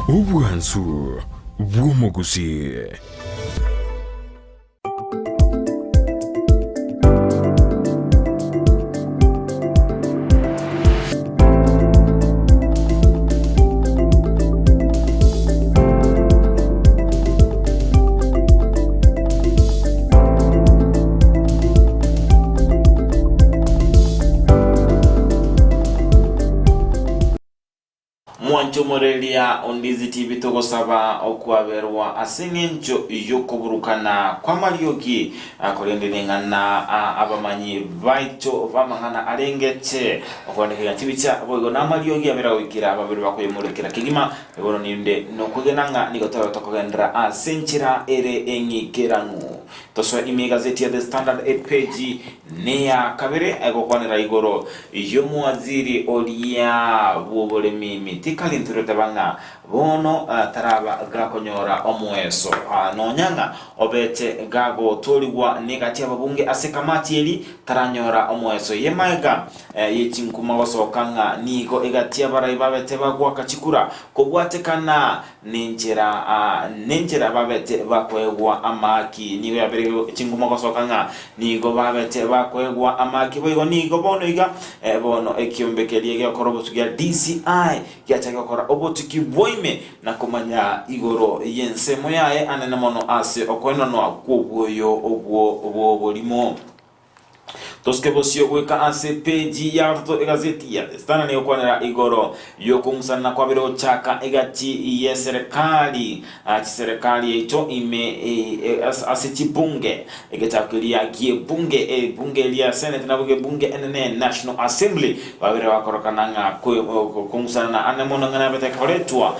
obwansu bw'omogusii. Mwanche omoreria o Ndizi TV togosaba okwaberwa ase eng'encho y'okoburukana kw'amariogi, korende neng'ana abamanyi baito b'amang'ana arengete okoendekeria chibicha boigo namariogi abere goikera babere bakoyemorekera kegima. Bono ninde nokwegena ng'a nigo tobe tokogenderera ase enchera ere eng'ikeranu. Tosoe ime egazeti ya The Standard epeji neya kabere egokwanera igoro y'omowaziri oria bw'oboremi Mithika Linturi oteba ng'a bono taraba gakonyora omoeso nonya ng'a obete gagotorigwa negati y'ababunge ase kamati eri taranyora omoeso y'emaega ye chinkuma gosoka ng'a nigo egati y'abarai babete bagoaka chikura kobwatekana Nenchera nenchera babete bakoegwa amaaki, nigo yabeire chinguma gosoka ng'a nigo babete bakoegwa amaaki. Boigo nigo bono iga bono ekiombe keria giokora obotuki gia DCI giachaka gokora obotuki bwaime na komanya igoro y'ensemo yaye anene mono ase okoenanwa kw'obwoyo obwo bw'oborimo. Tosike bosio goika ase peji ya gatato egazeti ya The Standard negokwanera igoro y'okong'usanana kwabere gochaka egati y'eserekari chiserekari yaito ime ase chibunge egetabu keria gi'ebunge ebunge ria Senate nabo gebunge enene National Assembly babere bakorokana ng'a kong'usanana ane mono ng'a nabete koretwa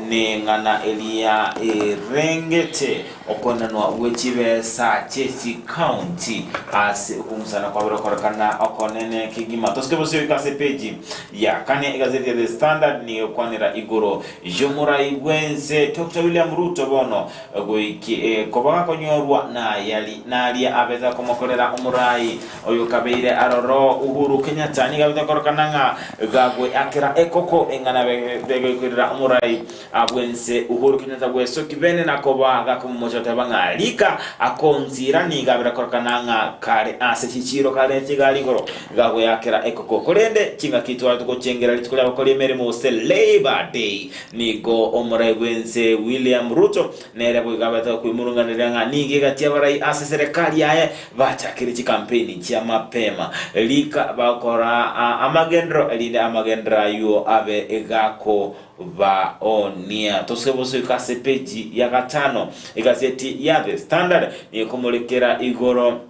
neng'ana eria erengete Okoenanwa gwe chibesa chie chikaunti ase okong'usana kwabere okorekana okonene kegima. Tosike bosio goika ase epeji ya kane egazeti ya The Standard nigo egokwanera igoro y'omorai bw'ense Doctor William Ruto bono goiki koba gakonyorwa nayari naria abete akomokorera omorai oyo kabeire aroro Uhuru Kenyatta nigo abete korekana ng'a gagweakera ekoko eng'ana begoikorera omorai Abwo ense Uhuru Kenyatta bwesoki bene na koba gakomomocha. oteba ng'a rika akonsira nigo abere korokana ng'a kare ase chichiiro kare chigari igoro gagoyakera ekoko. Korende chingaki tware togochengera rituko ri'abakori emeremo gose Labour Day nigo omorai bw'ense William Ruto nere boigo abete gokwemurunganeria ng'a nigo egati abarai ase eserekari yaye bachakire chikampeini chia mapema rika bagokora amagenderero erinde amagenderero ayio abe gako Baonia. Tosoke bosoika ase epeji ya gatano. Egazeti ya The Standard nigo ekomorekera igoro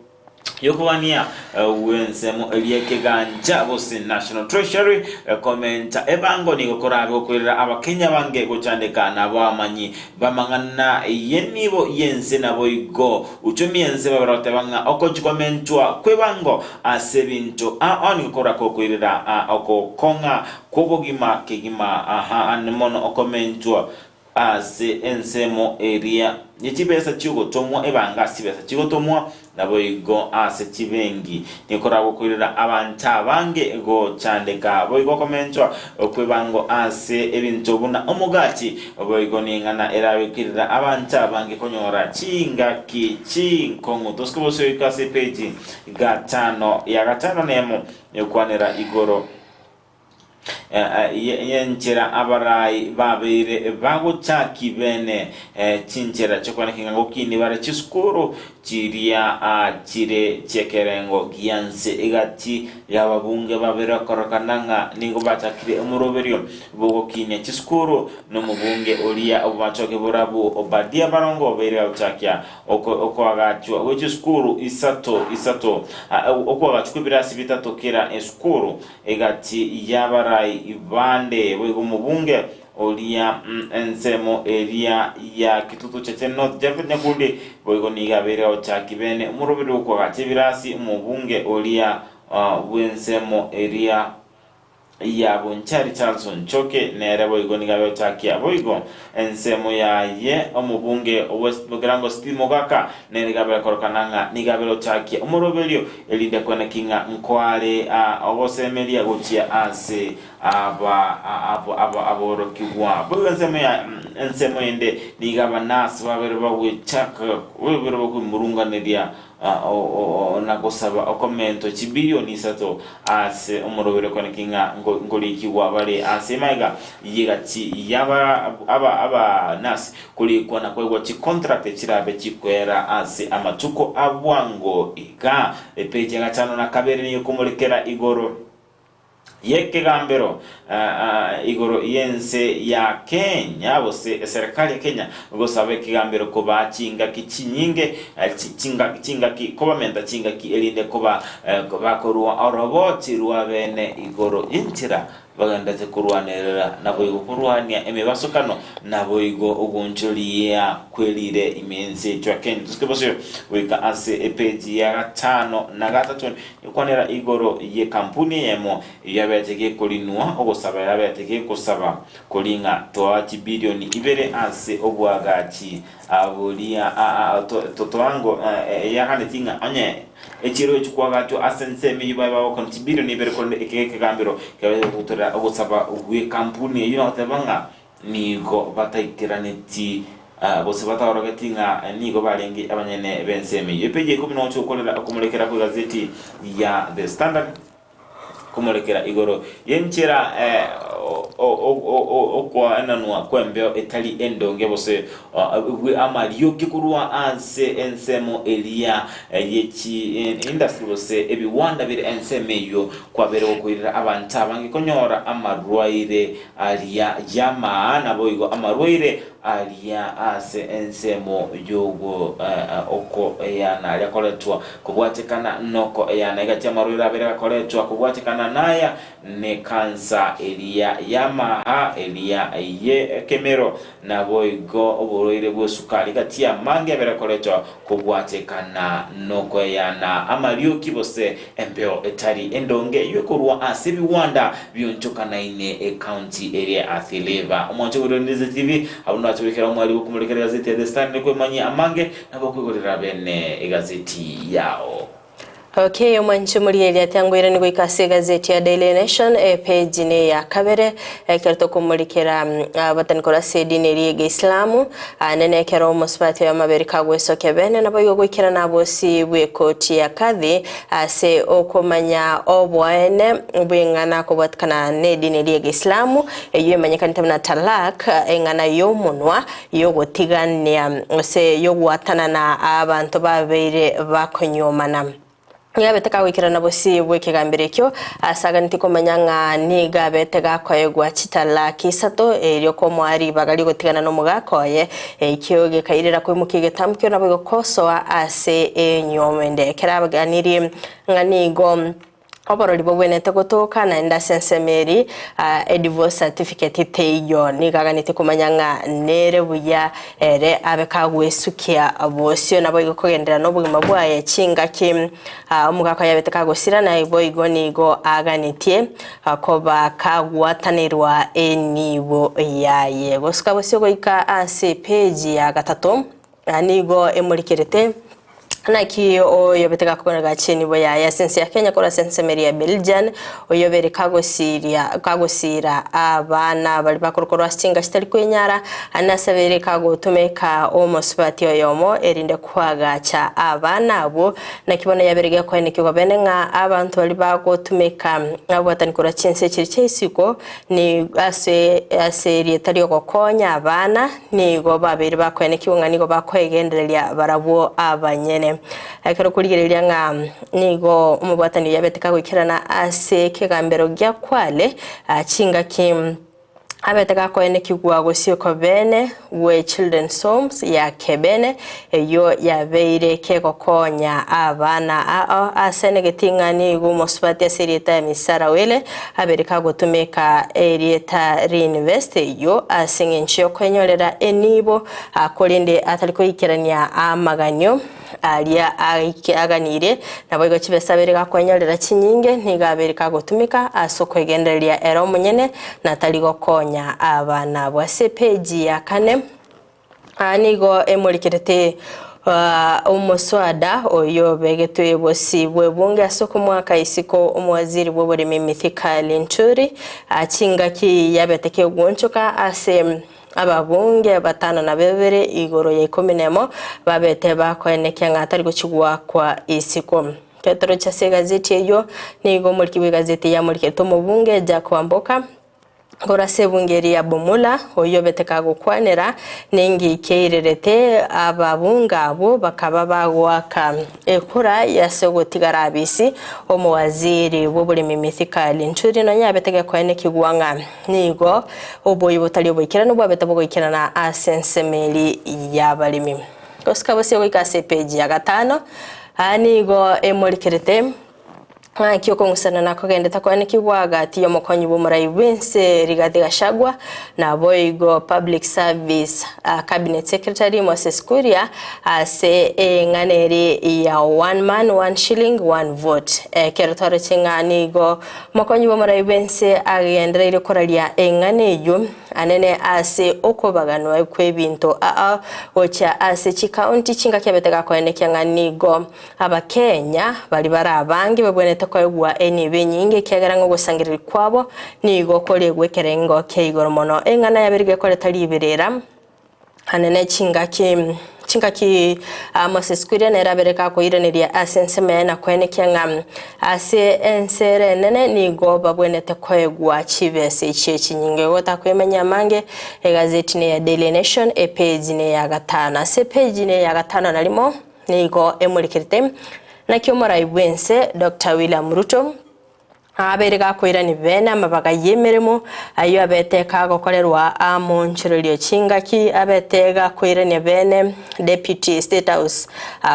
y'okobania gw'ensemo eria ekegancha gose National Treasury komenta ebango nigo korabe gokoirera abakenya bange gochandeka nabamanyi b'amang'ana y'enibo y'ense naboigo uchumi ense babere goteba ng'a okochi komentwa kw'ebango ase ebinto ao nigo korakokoirera ogokong'a Kw'obogima kegima aha ande mono okomentwa ase ensemo eria ye chibesa chi'ogotomwa ebanga ase chibesa chigotomwa, naboigo ase chibengi. Nigo koragokoirera abanto abange gochandeka. Boigo okomentwa kw'ebango ase ebinto buna omogati, boigo neng'ana erabekerera abanto abange konyora chingaki chinkong'u. Tosike bosoika ase epeji gatano ya gatano nemo ekwanera igoro. Y'enchera abarai babeire bagochaki bene chinchera chi'okwaneka ng'a gokini bare chisukuru chiria chire chi'ekerengo gianse egati y'ababunge babere okorokana ng'a nigo bachakire omoroberio bw'ogokinia chisukuru nomobunge oria obomachoge borabu Obadia Barongo obeire gagochakia Okoagachwa gwe chisukuru isato isato, okoagachwa kw'ebirasi bitato kera esukuru, egati y'abarai bande, boigo omobunge oria ensemo eria ya Kitutu Chache North Japhet Nyakundi, boigo nigo abeire agochaki bene omoroberi bw'okoagacha ebirasi, omobunge oria bw'ensemo eria ya Bonchari Charles Onchoke nere boigo nigo abegochakia boigo ensemo yaye omobunge o West Mugirango Steve Mogaka nere nigo abere korokana ng'a nigo abere ochakia omoroberio erinde koeneki ng'a nkoare ogosemeria gochia ase aba aba aborokigwa boigo ensemo ya ensemo ende nigo abanasi babere bagwechaka babere bakwemurunganeria na gosaba okomentwa chibilioni isato ase omorobere kwaneki ng'a nkorikigwa bare ase emaiga y'egati y'aba aba abanasi korikwa na koegwa chicontract chirabe chikoera ase amatuko a bwango iga. Epeji ya gatano na kabere nigo ekomorekera igoro. Y'ekegambero igoro y'ense ya Kenya gose eserekari ya Kenya gosaba ekegambero kobaa chingaki chinyinge chingaki kobamenta chingaki erinde koba bakorua oroboti rwa bene igoro y'enchera bagenderete korwanerera naboigo korwania emebasokano naboigo ogoonchoria kwerire ime y'ense yaito ya Kenya. Tosuke bosio goika ase epeji ya gatano na gatato Ekwanera igoro y'ekampuni eyemo eyabete gekorinwa ogosaba yabete gegosaba koring'a toa chibilioni ibere ase oboagachi boria toango eyaganeti ng'a onye echiro echi koagachwa ase ensemo eyio babe bagokona chibilioni ibere korende eke gekegambero kiabete gotorera ogosaba gw'ekampuni eyio na goteba ng'a Nigo bataikeraneti, gose bataorogeti ng'a nigo barenge abanyene b'ensemo eyio. Epeji ya ikomi nogocha gokorera okomorekera kw'egazeti ya The Standard, komorekera igoro y'enchera okoenanwa kw'embeo etari endonge gose amarioki korwa ase ensemo eria ye chi industry gose ebiwanda bire ensemo eyio kwabere gokoirera abanto abange konyora amarwaire Aria y'amaa, naboigo amarwaire aria ase ensemo y'okoeyana aria akoretwa kobwatekana nokoeyana. Egati y'amarwaire abere gakoretwa kobwatekana naya nekansa eria y'amaha, eria y'ekemero, naboigo oborwaire bw'esukari. Egati y'amange abere akoretwa Kobwatekana nokoeyana amarioki gose embeo etari endonge eyio ekorwa ase ebiwanda bionchokanaine ekaunti eria ya Athi River. Omwancho ogoirwe Ndizi TV abwo nache goikera omwarimu okomorekera egazeti ya The Standard kwemanyia amange nabo okoigorera bene egazeti yao. Okay, omwanchi omorigereria tiangoirani goika ase egazeti ya Daily Nation epeji ne ya kabere ekero tokomorikera abatani korwa ase edini eria y'Egeisilamu nene ekero omosubati oyo amabere kagwesokia bene naboigo goikerana abosi bw'ekoti ya Kadhi ase okomanya oboene bw'eng'ana kobwatikana n'edini eria y'Egeisilamu eyio emanyekanete buna Talaq eng'ana y'omonwa y'ogotigania gose y'ogwatanana abanto babeire bakonyuomana. Nigo abete kagoikerana bosio bw'ekegambero ekio, ase aganeti komanya ng'a nigo abete gakoegwa chitalaki isato erio komoa ribaga ri'ogotigana nomogaka oye, ekio gekairera koimokia egetambo kio naboigo kosoa ase enyuomo ende. Ekero abaganirie ng'a nigo Oborori bogwenerete gotoka naende ase ensemo eri edivorce certificate teiyo. Nigo aganetie komanya ng'a nere buya ere abe kagwesukia bosio naboigo kogenderera nobogima bwaye chingaki omogaka oye abete kagosira naboigo nigo aganetie koba kagwatanerwa enibo yaye. Gosuka bosio goika ase epeji ya gatato nigo emorikerete Naki oyobete gakogenderera chinibo yaye ase ense ya Kenya korwa ase ensemo eria ya Belgian, oyobere kagosiria kagosiira abana baria bakorwa korwa ase chinka chitari kwenyara, aye nasabere kagotumeka omosubati oyomo erinde koagacha abana abwo. Naki bono yabere gekoenekigwa bene ng'a abanto baria bagotumeka abwatani korwa chinse chiria chia isiko ni ase ase erieta riogokonya abana nigo babeire bakoenekigwa ng'a nigo bakoegendereria barabwo abanyene. Ekero korigereria ng'a nigo omobwatani oyio abete kagoikerana ase ekegambero gia Kwale chingaki abete gakoenekigwa gose okobene gwe Children's Homes ya Kebene eyio yabeire kegokonya abana ao ase negeti ng'a nigo omosubati ase erieta ya Misara Wele abeire kagotumeka erieta reinvest eyio ase eng'encho yokoenyorera enibo korende atari koikerania amaganio aria aganirie naboigo chibesa abeire gakoenyorera chinyinge nigo abeire kagotumeka ase okwegendereria ere omonyene na tari gokonya abana abwo. Ase epeji ya kane aa nigo emorikerete omoswada oyo obegetwe bosio bw'ebunge ase okomoaka isiko omowaziri bw'oboremi Mithika Linturi chingaki yabete kegoonchoka ase Ababunge batano na bebere igoro ya ikomi nemo babete bakoenekia ng'a tari gochigwa kwa isiko. Petero ase egazeti eyio nigo omoriki bw'egazeti yamorikerete omobunge Jack Wamboka korwa ase ebunge eria ya Bumula oyio obete kagokwanera ninki keirerete ababunge abwo bakaba bagoaka ekura ase ogotigara abisi omowaziri bw'oboremi Mithika Linturi nonya abete gekoenekigwa ng'a Nigo oboyio botari oboikeranu bwabete bogoikerana ase ensemo eria y'abaremi. Gosika bosio goika ase epeji ya gatano, aa nigo emorikerete ng'aki okong'usana nakogendete koanekigwa gati y'omokonyi bw'omorai bw'ense Rigathi Gachagua naboigo Public Service Cabinet Secretary Moses Kuria ase eng'ana eria ya one man one shilling one vote. Ekero twaroche ng'a nigo Mokonyi bw'omorai bw'ense agendereire koraria eng'ana eyio anene ase okobaganwa kw'ebinto aa gochia ase chikaunti chingaki abete gakoenekia ng'a nigo Abakenya baria bare abange babwenerete koegwa enibo enyinge ekiagera ng'a ogosangereria kwabo nigo kore gw'ekerengo kia igoro mono. Eng'ana yabere gekoreta riberera. Anene chingaki chingaki Moses Kuria nere abere gakoiraneria ase ensemo yaye na koenekia ng'a ase ense ere enene nigo babwenerete koegwa chibesa echio chinyinge. Igo gotakwemanyia amange, egazeti neya Daily Nation epeji neya gatano. Ase epeji neya gatano na rimo nigo emorikerete naki omorai bwense Doctor William Ruto Abeire gakoirania bene amabaga y'emeremo ayio abete kagokorerwa amonchorerio chingaki abete gakoirania bene Deputy State House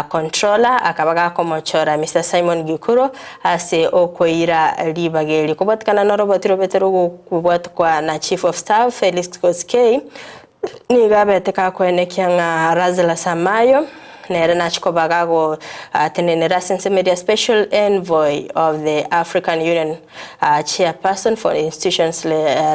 Controller akaba gakomochora Mister Simon Gikuro ase okoira ribaga eri kobwatikana noroboti robete rogokobwatikwa na Chief of Staff Felix Koskei nigo abete gakoenekia ng'a Lazarus Amayo. Nere nachie koba gagotenenera ase ensemo eria Special Envoy of the African Union Chairperson for Institutions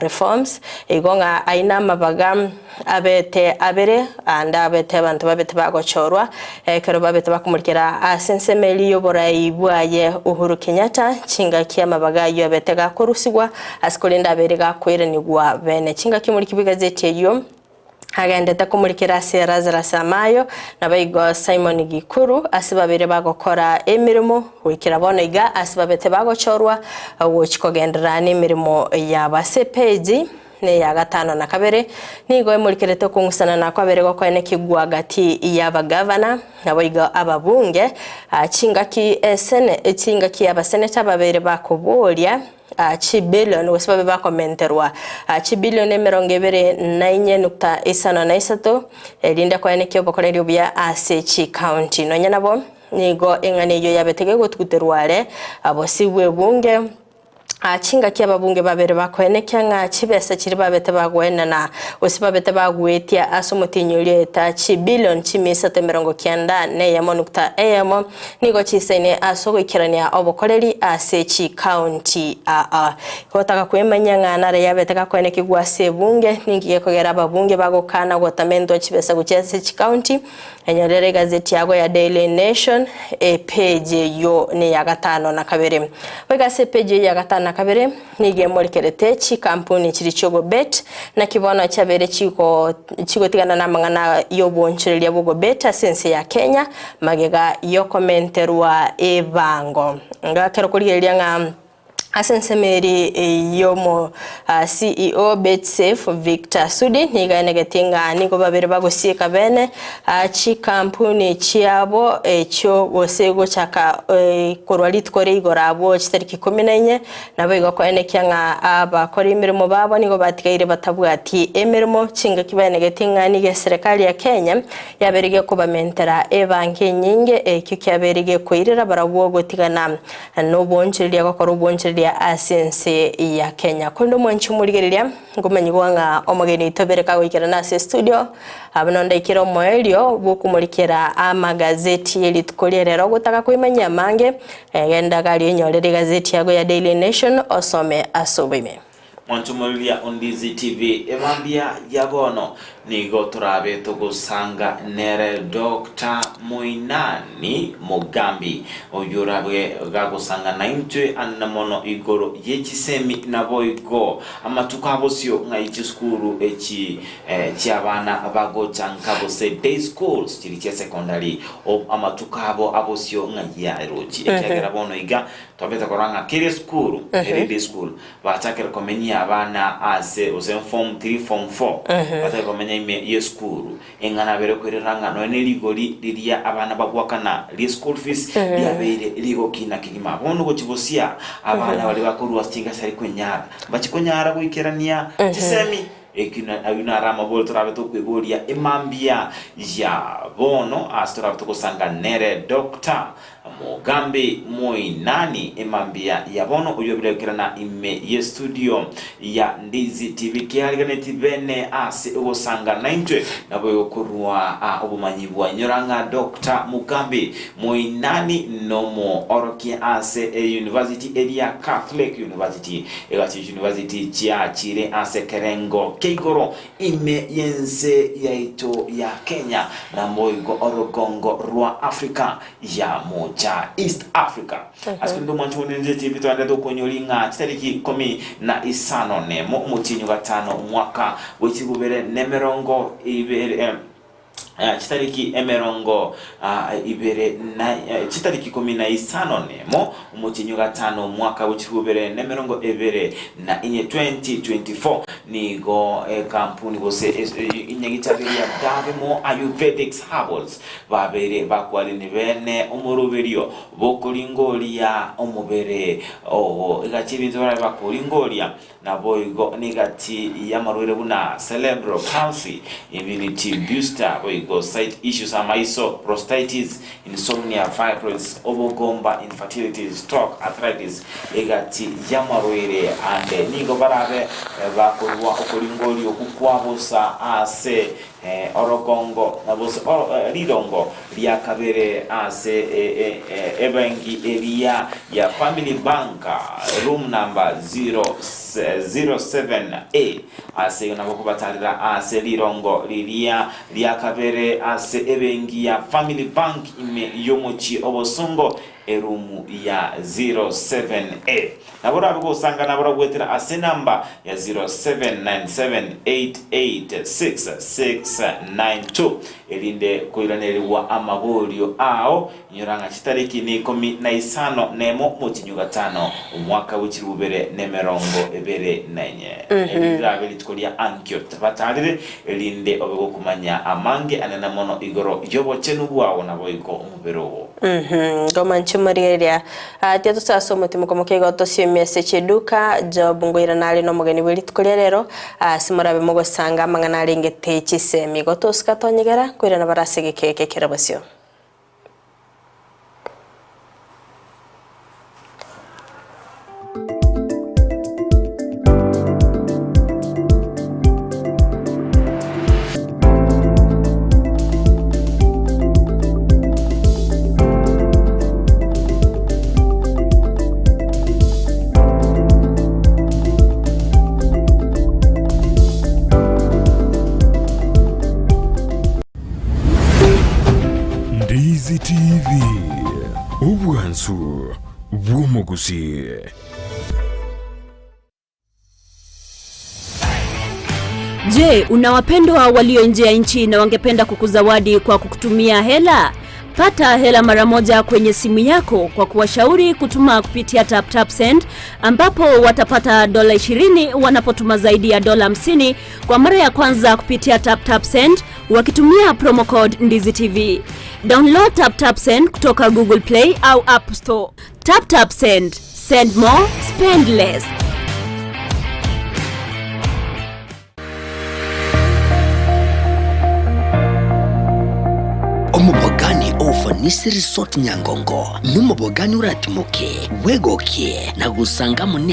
Reforms, igo ng'a aye namabaga abete abere ande abete abanto babete bagochorwa ekero babete bakomorikera ase ensemo eria y'oborai bwaye Uhuru Kenyatta chingaki amabaga ayio abete gakorusigwa ase korende abere gakoiranigwa bene chingaki omoriki bw'egazeti eyio Agendete komorikera ase Lazarus Amayo, naboigo Simon Gikuru, ase babere bagokora emeremo goikera bono iga ase babete bagochorwa gochia kogenderera nemeremo yabo. Ase epeji neya gatano na kabere nigo emorikerete okong'usana na kwabere gokoenekigwa gati y'abagavana naboigo ababunge chingaki esene chingaki abaseneta babere bakoboria Chibilioni gose babe bakomenterwa chibilioni 24.53, erinde koenekia obokoreri obuya ase chikaunti. Nonya nabo, nigo eng'ana eyio yabete gegotuguterwa are bosio bw'ebunge, chingaki ababunge babere bakoenekia ng'a chibesa chiria babete bagoenana gose babete bagoetia ase omotienyi oria eta chibilioni chimia isato 91.1 Nigo chisaine ase ogoikerania obokoreri ase chikaunti aa. Gotaka kwemanyia ng'a nare yabete gakoenekigwa ase ebunge, ninki gekogera ababunge bagokana gotamentwa chibesa gochia ase chikaunti? Enyorere egazeti yago ya Daily Nation epeji eyio neya gatano na kabere. Goika ase epeji eyio ya gatano na kabere nigo emorekerete chikampuni chiria chi'ogobet, naki bono chiabeire chigo chigotigana namang'ana y'obonchoreria bw'ogobet ase ense ya Kenya, Magega y'okomenterwa ebango. Ngakera korigereria ng'a ase ensemo eri y'omo CEO Betsafe Victor Sudi nigo aenegetie ng'a nigo babere bagosieka bene chikampuni chiabo echio gose gochaka korwa rituko ria igoro abwo chitariki ikomi na inye Naboigo koenekia ng'a abakori emeremo babo nigo batigaire batabwati emeremo, chingaki baenegetie ng'a nigo eserekari ya Kenya yabeire gekobamentera ebanki enyinge, ekio kiabeire gekoirera barabwo gotigana nobonchoreria gokora obonchoreria ase ense ya Kenya. Korende omwanchi omorigereria, nkomanyigwa ng'a omogeni oito obere kagoikerana ase estudio, Abwo nondaikere omoerio bw'okomorikera amagazeti ye rituko ria rero ogotaka koimanyia amange, genda garia onyorere egazeti yago ya Daily Nation osome ase oboime. Mwanchomoriria Ondizi TV emambia ya bono nigo torabe togosanga nere Doctor Moinani Mogambi oyio orabe gagosanga naintwe anene mono igoro ye chisemi naboigo amatuko abosio ng'ai chisukuru echi chi'abana bagocha nka gose day schools chiria chia secondary, amatuko abo abosio ng'ai yarochi, ekiagera bono iga twabete korora ng'a kera esukuru ere day school bachakire komenyia abana ase gose form 3 form 4 bachakire komenya ime y'esukuru eng'ana abere koirera ng'a nonya ne rigori riria abana bagwakana rie school fees riabeire rigokina kegima. Bono gochia bosia abana baria bakorwa ase chingasi tari kwenyara mbachia konyara goikerania chisemi. Eki ayio naro amabori torabe tokweboria emambia ya bono ase torabe togosanga nere Doctor Mogambi Moinani emambia ya bono oyio obirekerana ime ye studio ya Ndizi TV kiariganeti bene ase ogosanga naintwe naboigo korwa obomanyi bwa inyora ng'a Doctor Mugambi Moinani nomoorokia ase e university eria Catholic University egasi University chiachire ase ekerengo kia igoro ime y'ense yaito ya Kenya naboigo orogongo rwa Africa ya mocha, East Africa. Ase korende omwancho onde ninche TV twaendete tokonyori ng'a chitariki 15 omotienyi o gatano omwaka bwe chibubere na emerongo ibere chitariki emerongo ibere na chitariki 15 omotienyi o gatano omwaka bwe chibubere na 24, 2024, nigo ekampuni gose inyagitaberi ya Davimo Ayurvedics Herbals Babeire bakwarire bene omoroberio bw'okoringoria omobere oo, egati y'ebinto barabe bakoringoria, naboigo negati y'amarwaire buna cerebral palsy, immunity booster, boigo sight issues, amaiso, prostatitis, insomnia, fibroids, obogomba, infertility, stroke, arthritis, egati y'amarwaire ande. Nigo barabe bakorua okoringoria okwo kwa bosa ase. Orogongo gose rirongo ria kabere ase ebenki eria ya Family Bank, room number 07A. Ase igo nabo kobatarera ase rirongo riria ria kabere ase ebenki ya Family Bank ime y'omochie o Bosongo, erumu ya 07A. Nabo orabe gosanga nabo oragwetera ase enamba ya 0797886692 erinde koiranerigwa amaborio ao. Inyora ng'a chitariki neikomi na isano nemo motienyi o gatano omwaka bwe chilifu bibere na emerongo ebere na enye. Eri rirabe rituko ria ankio batarire, erinde obe gokomanya amange anene mono igoro y'obochenu bwao naboigo omobere oo. Ngoma inche morigereria tiga tosoe ase omotimoko moke igo tosiomie ase chiduka Job ngoirana are nomogeni bwe rituko ria rero ase morabe mogosanga amang'ana arengete chisemi igo tosika tonyegera nkoirana bare ase egeka eke kere bosio. Ndizi TV, obwansu bw'omogusii. Je, una wapendwa walio nje ya nchi na wangependa kukuzawadi kwa kukutumia hela? Pata hela mara moja kwenye simu yako kwa kuwashauri kutuma kupitia TapTapSend ambapo watapata dola 20 wanapotuma zaidi ya dola 50 kwa mara ya kwanza kupitia TapTapSend wakitumia promo code Ndizi TV. Download TapTapSend kutoka Google Play au App Store. TapTapSend. Send more, spend less. Omobogani o Ufanisi Resort Nyangongo nomobogani oratimoke, bwegokie na gosanga amo ne.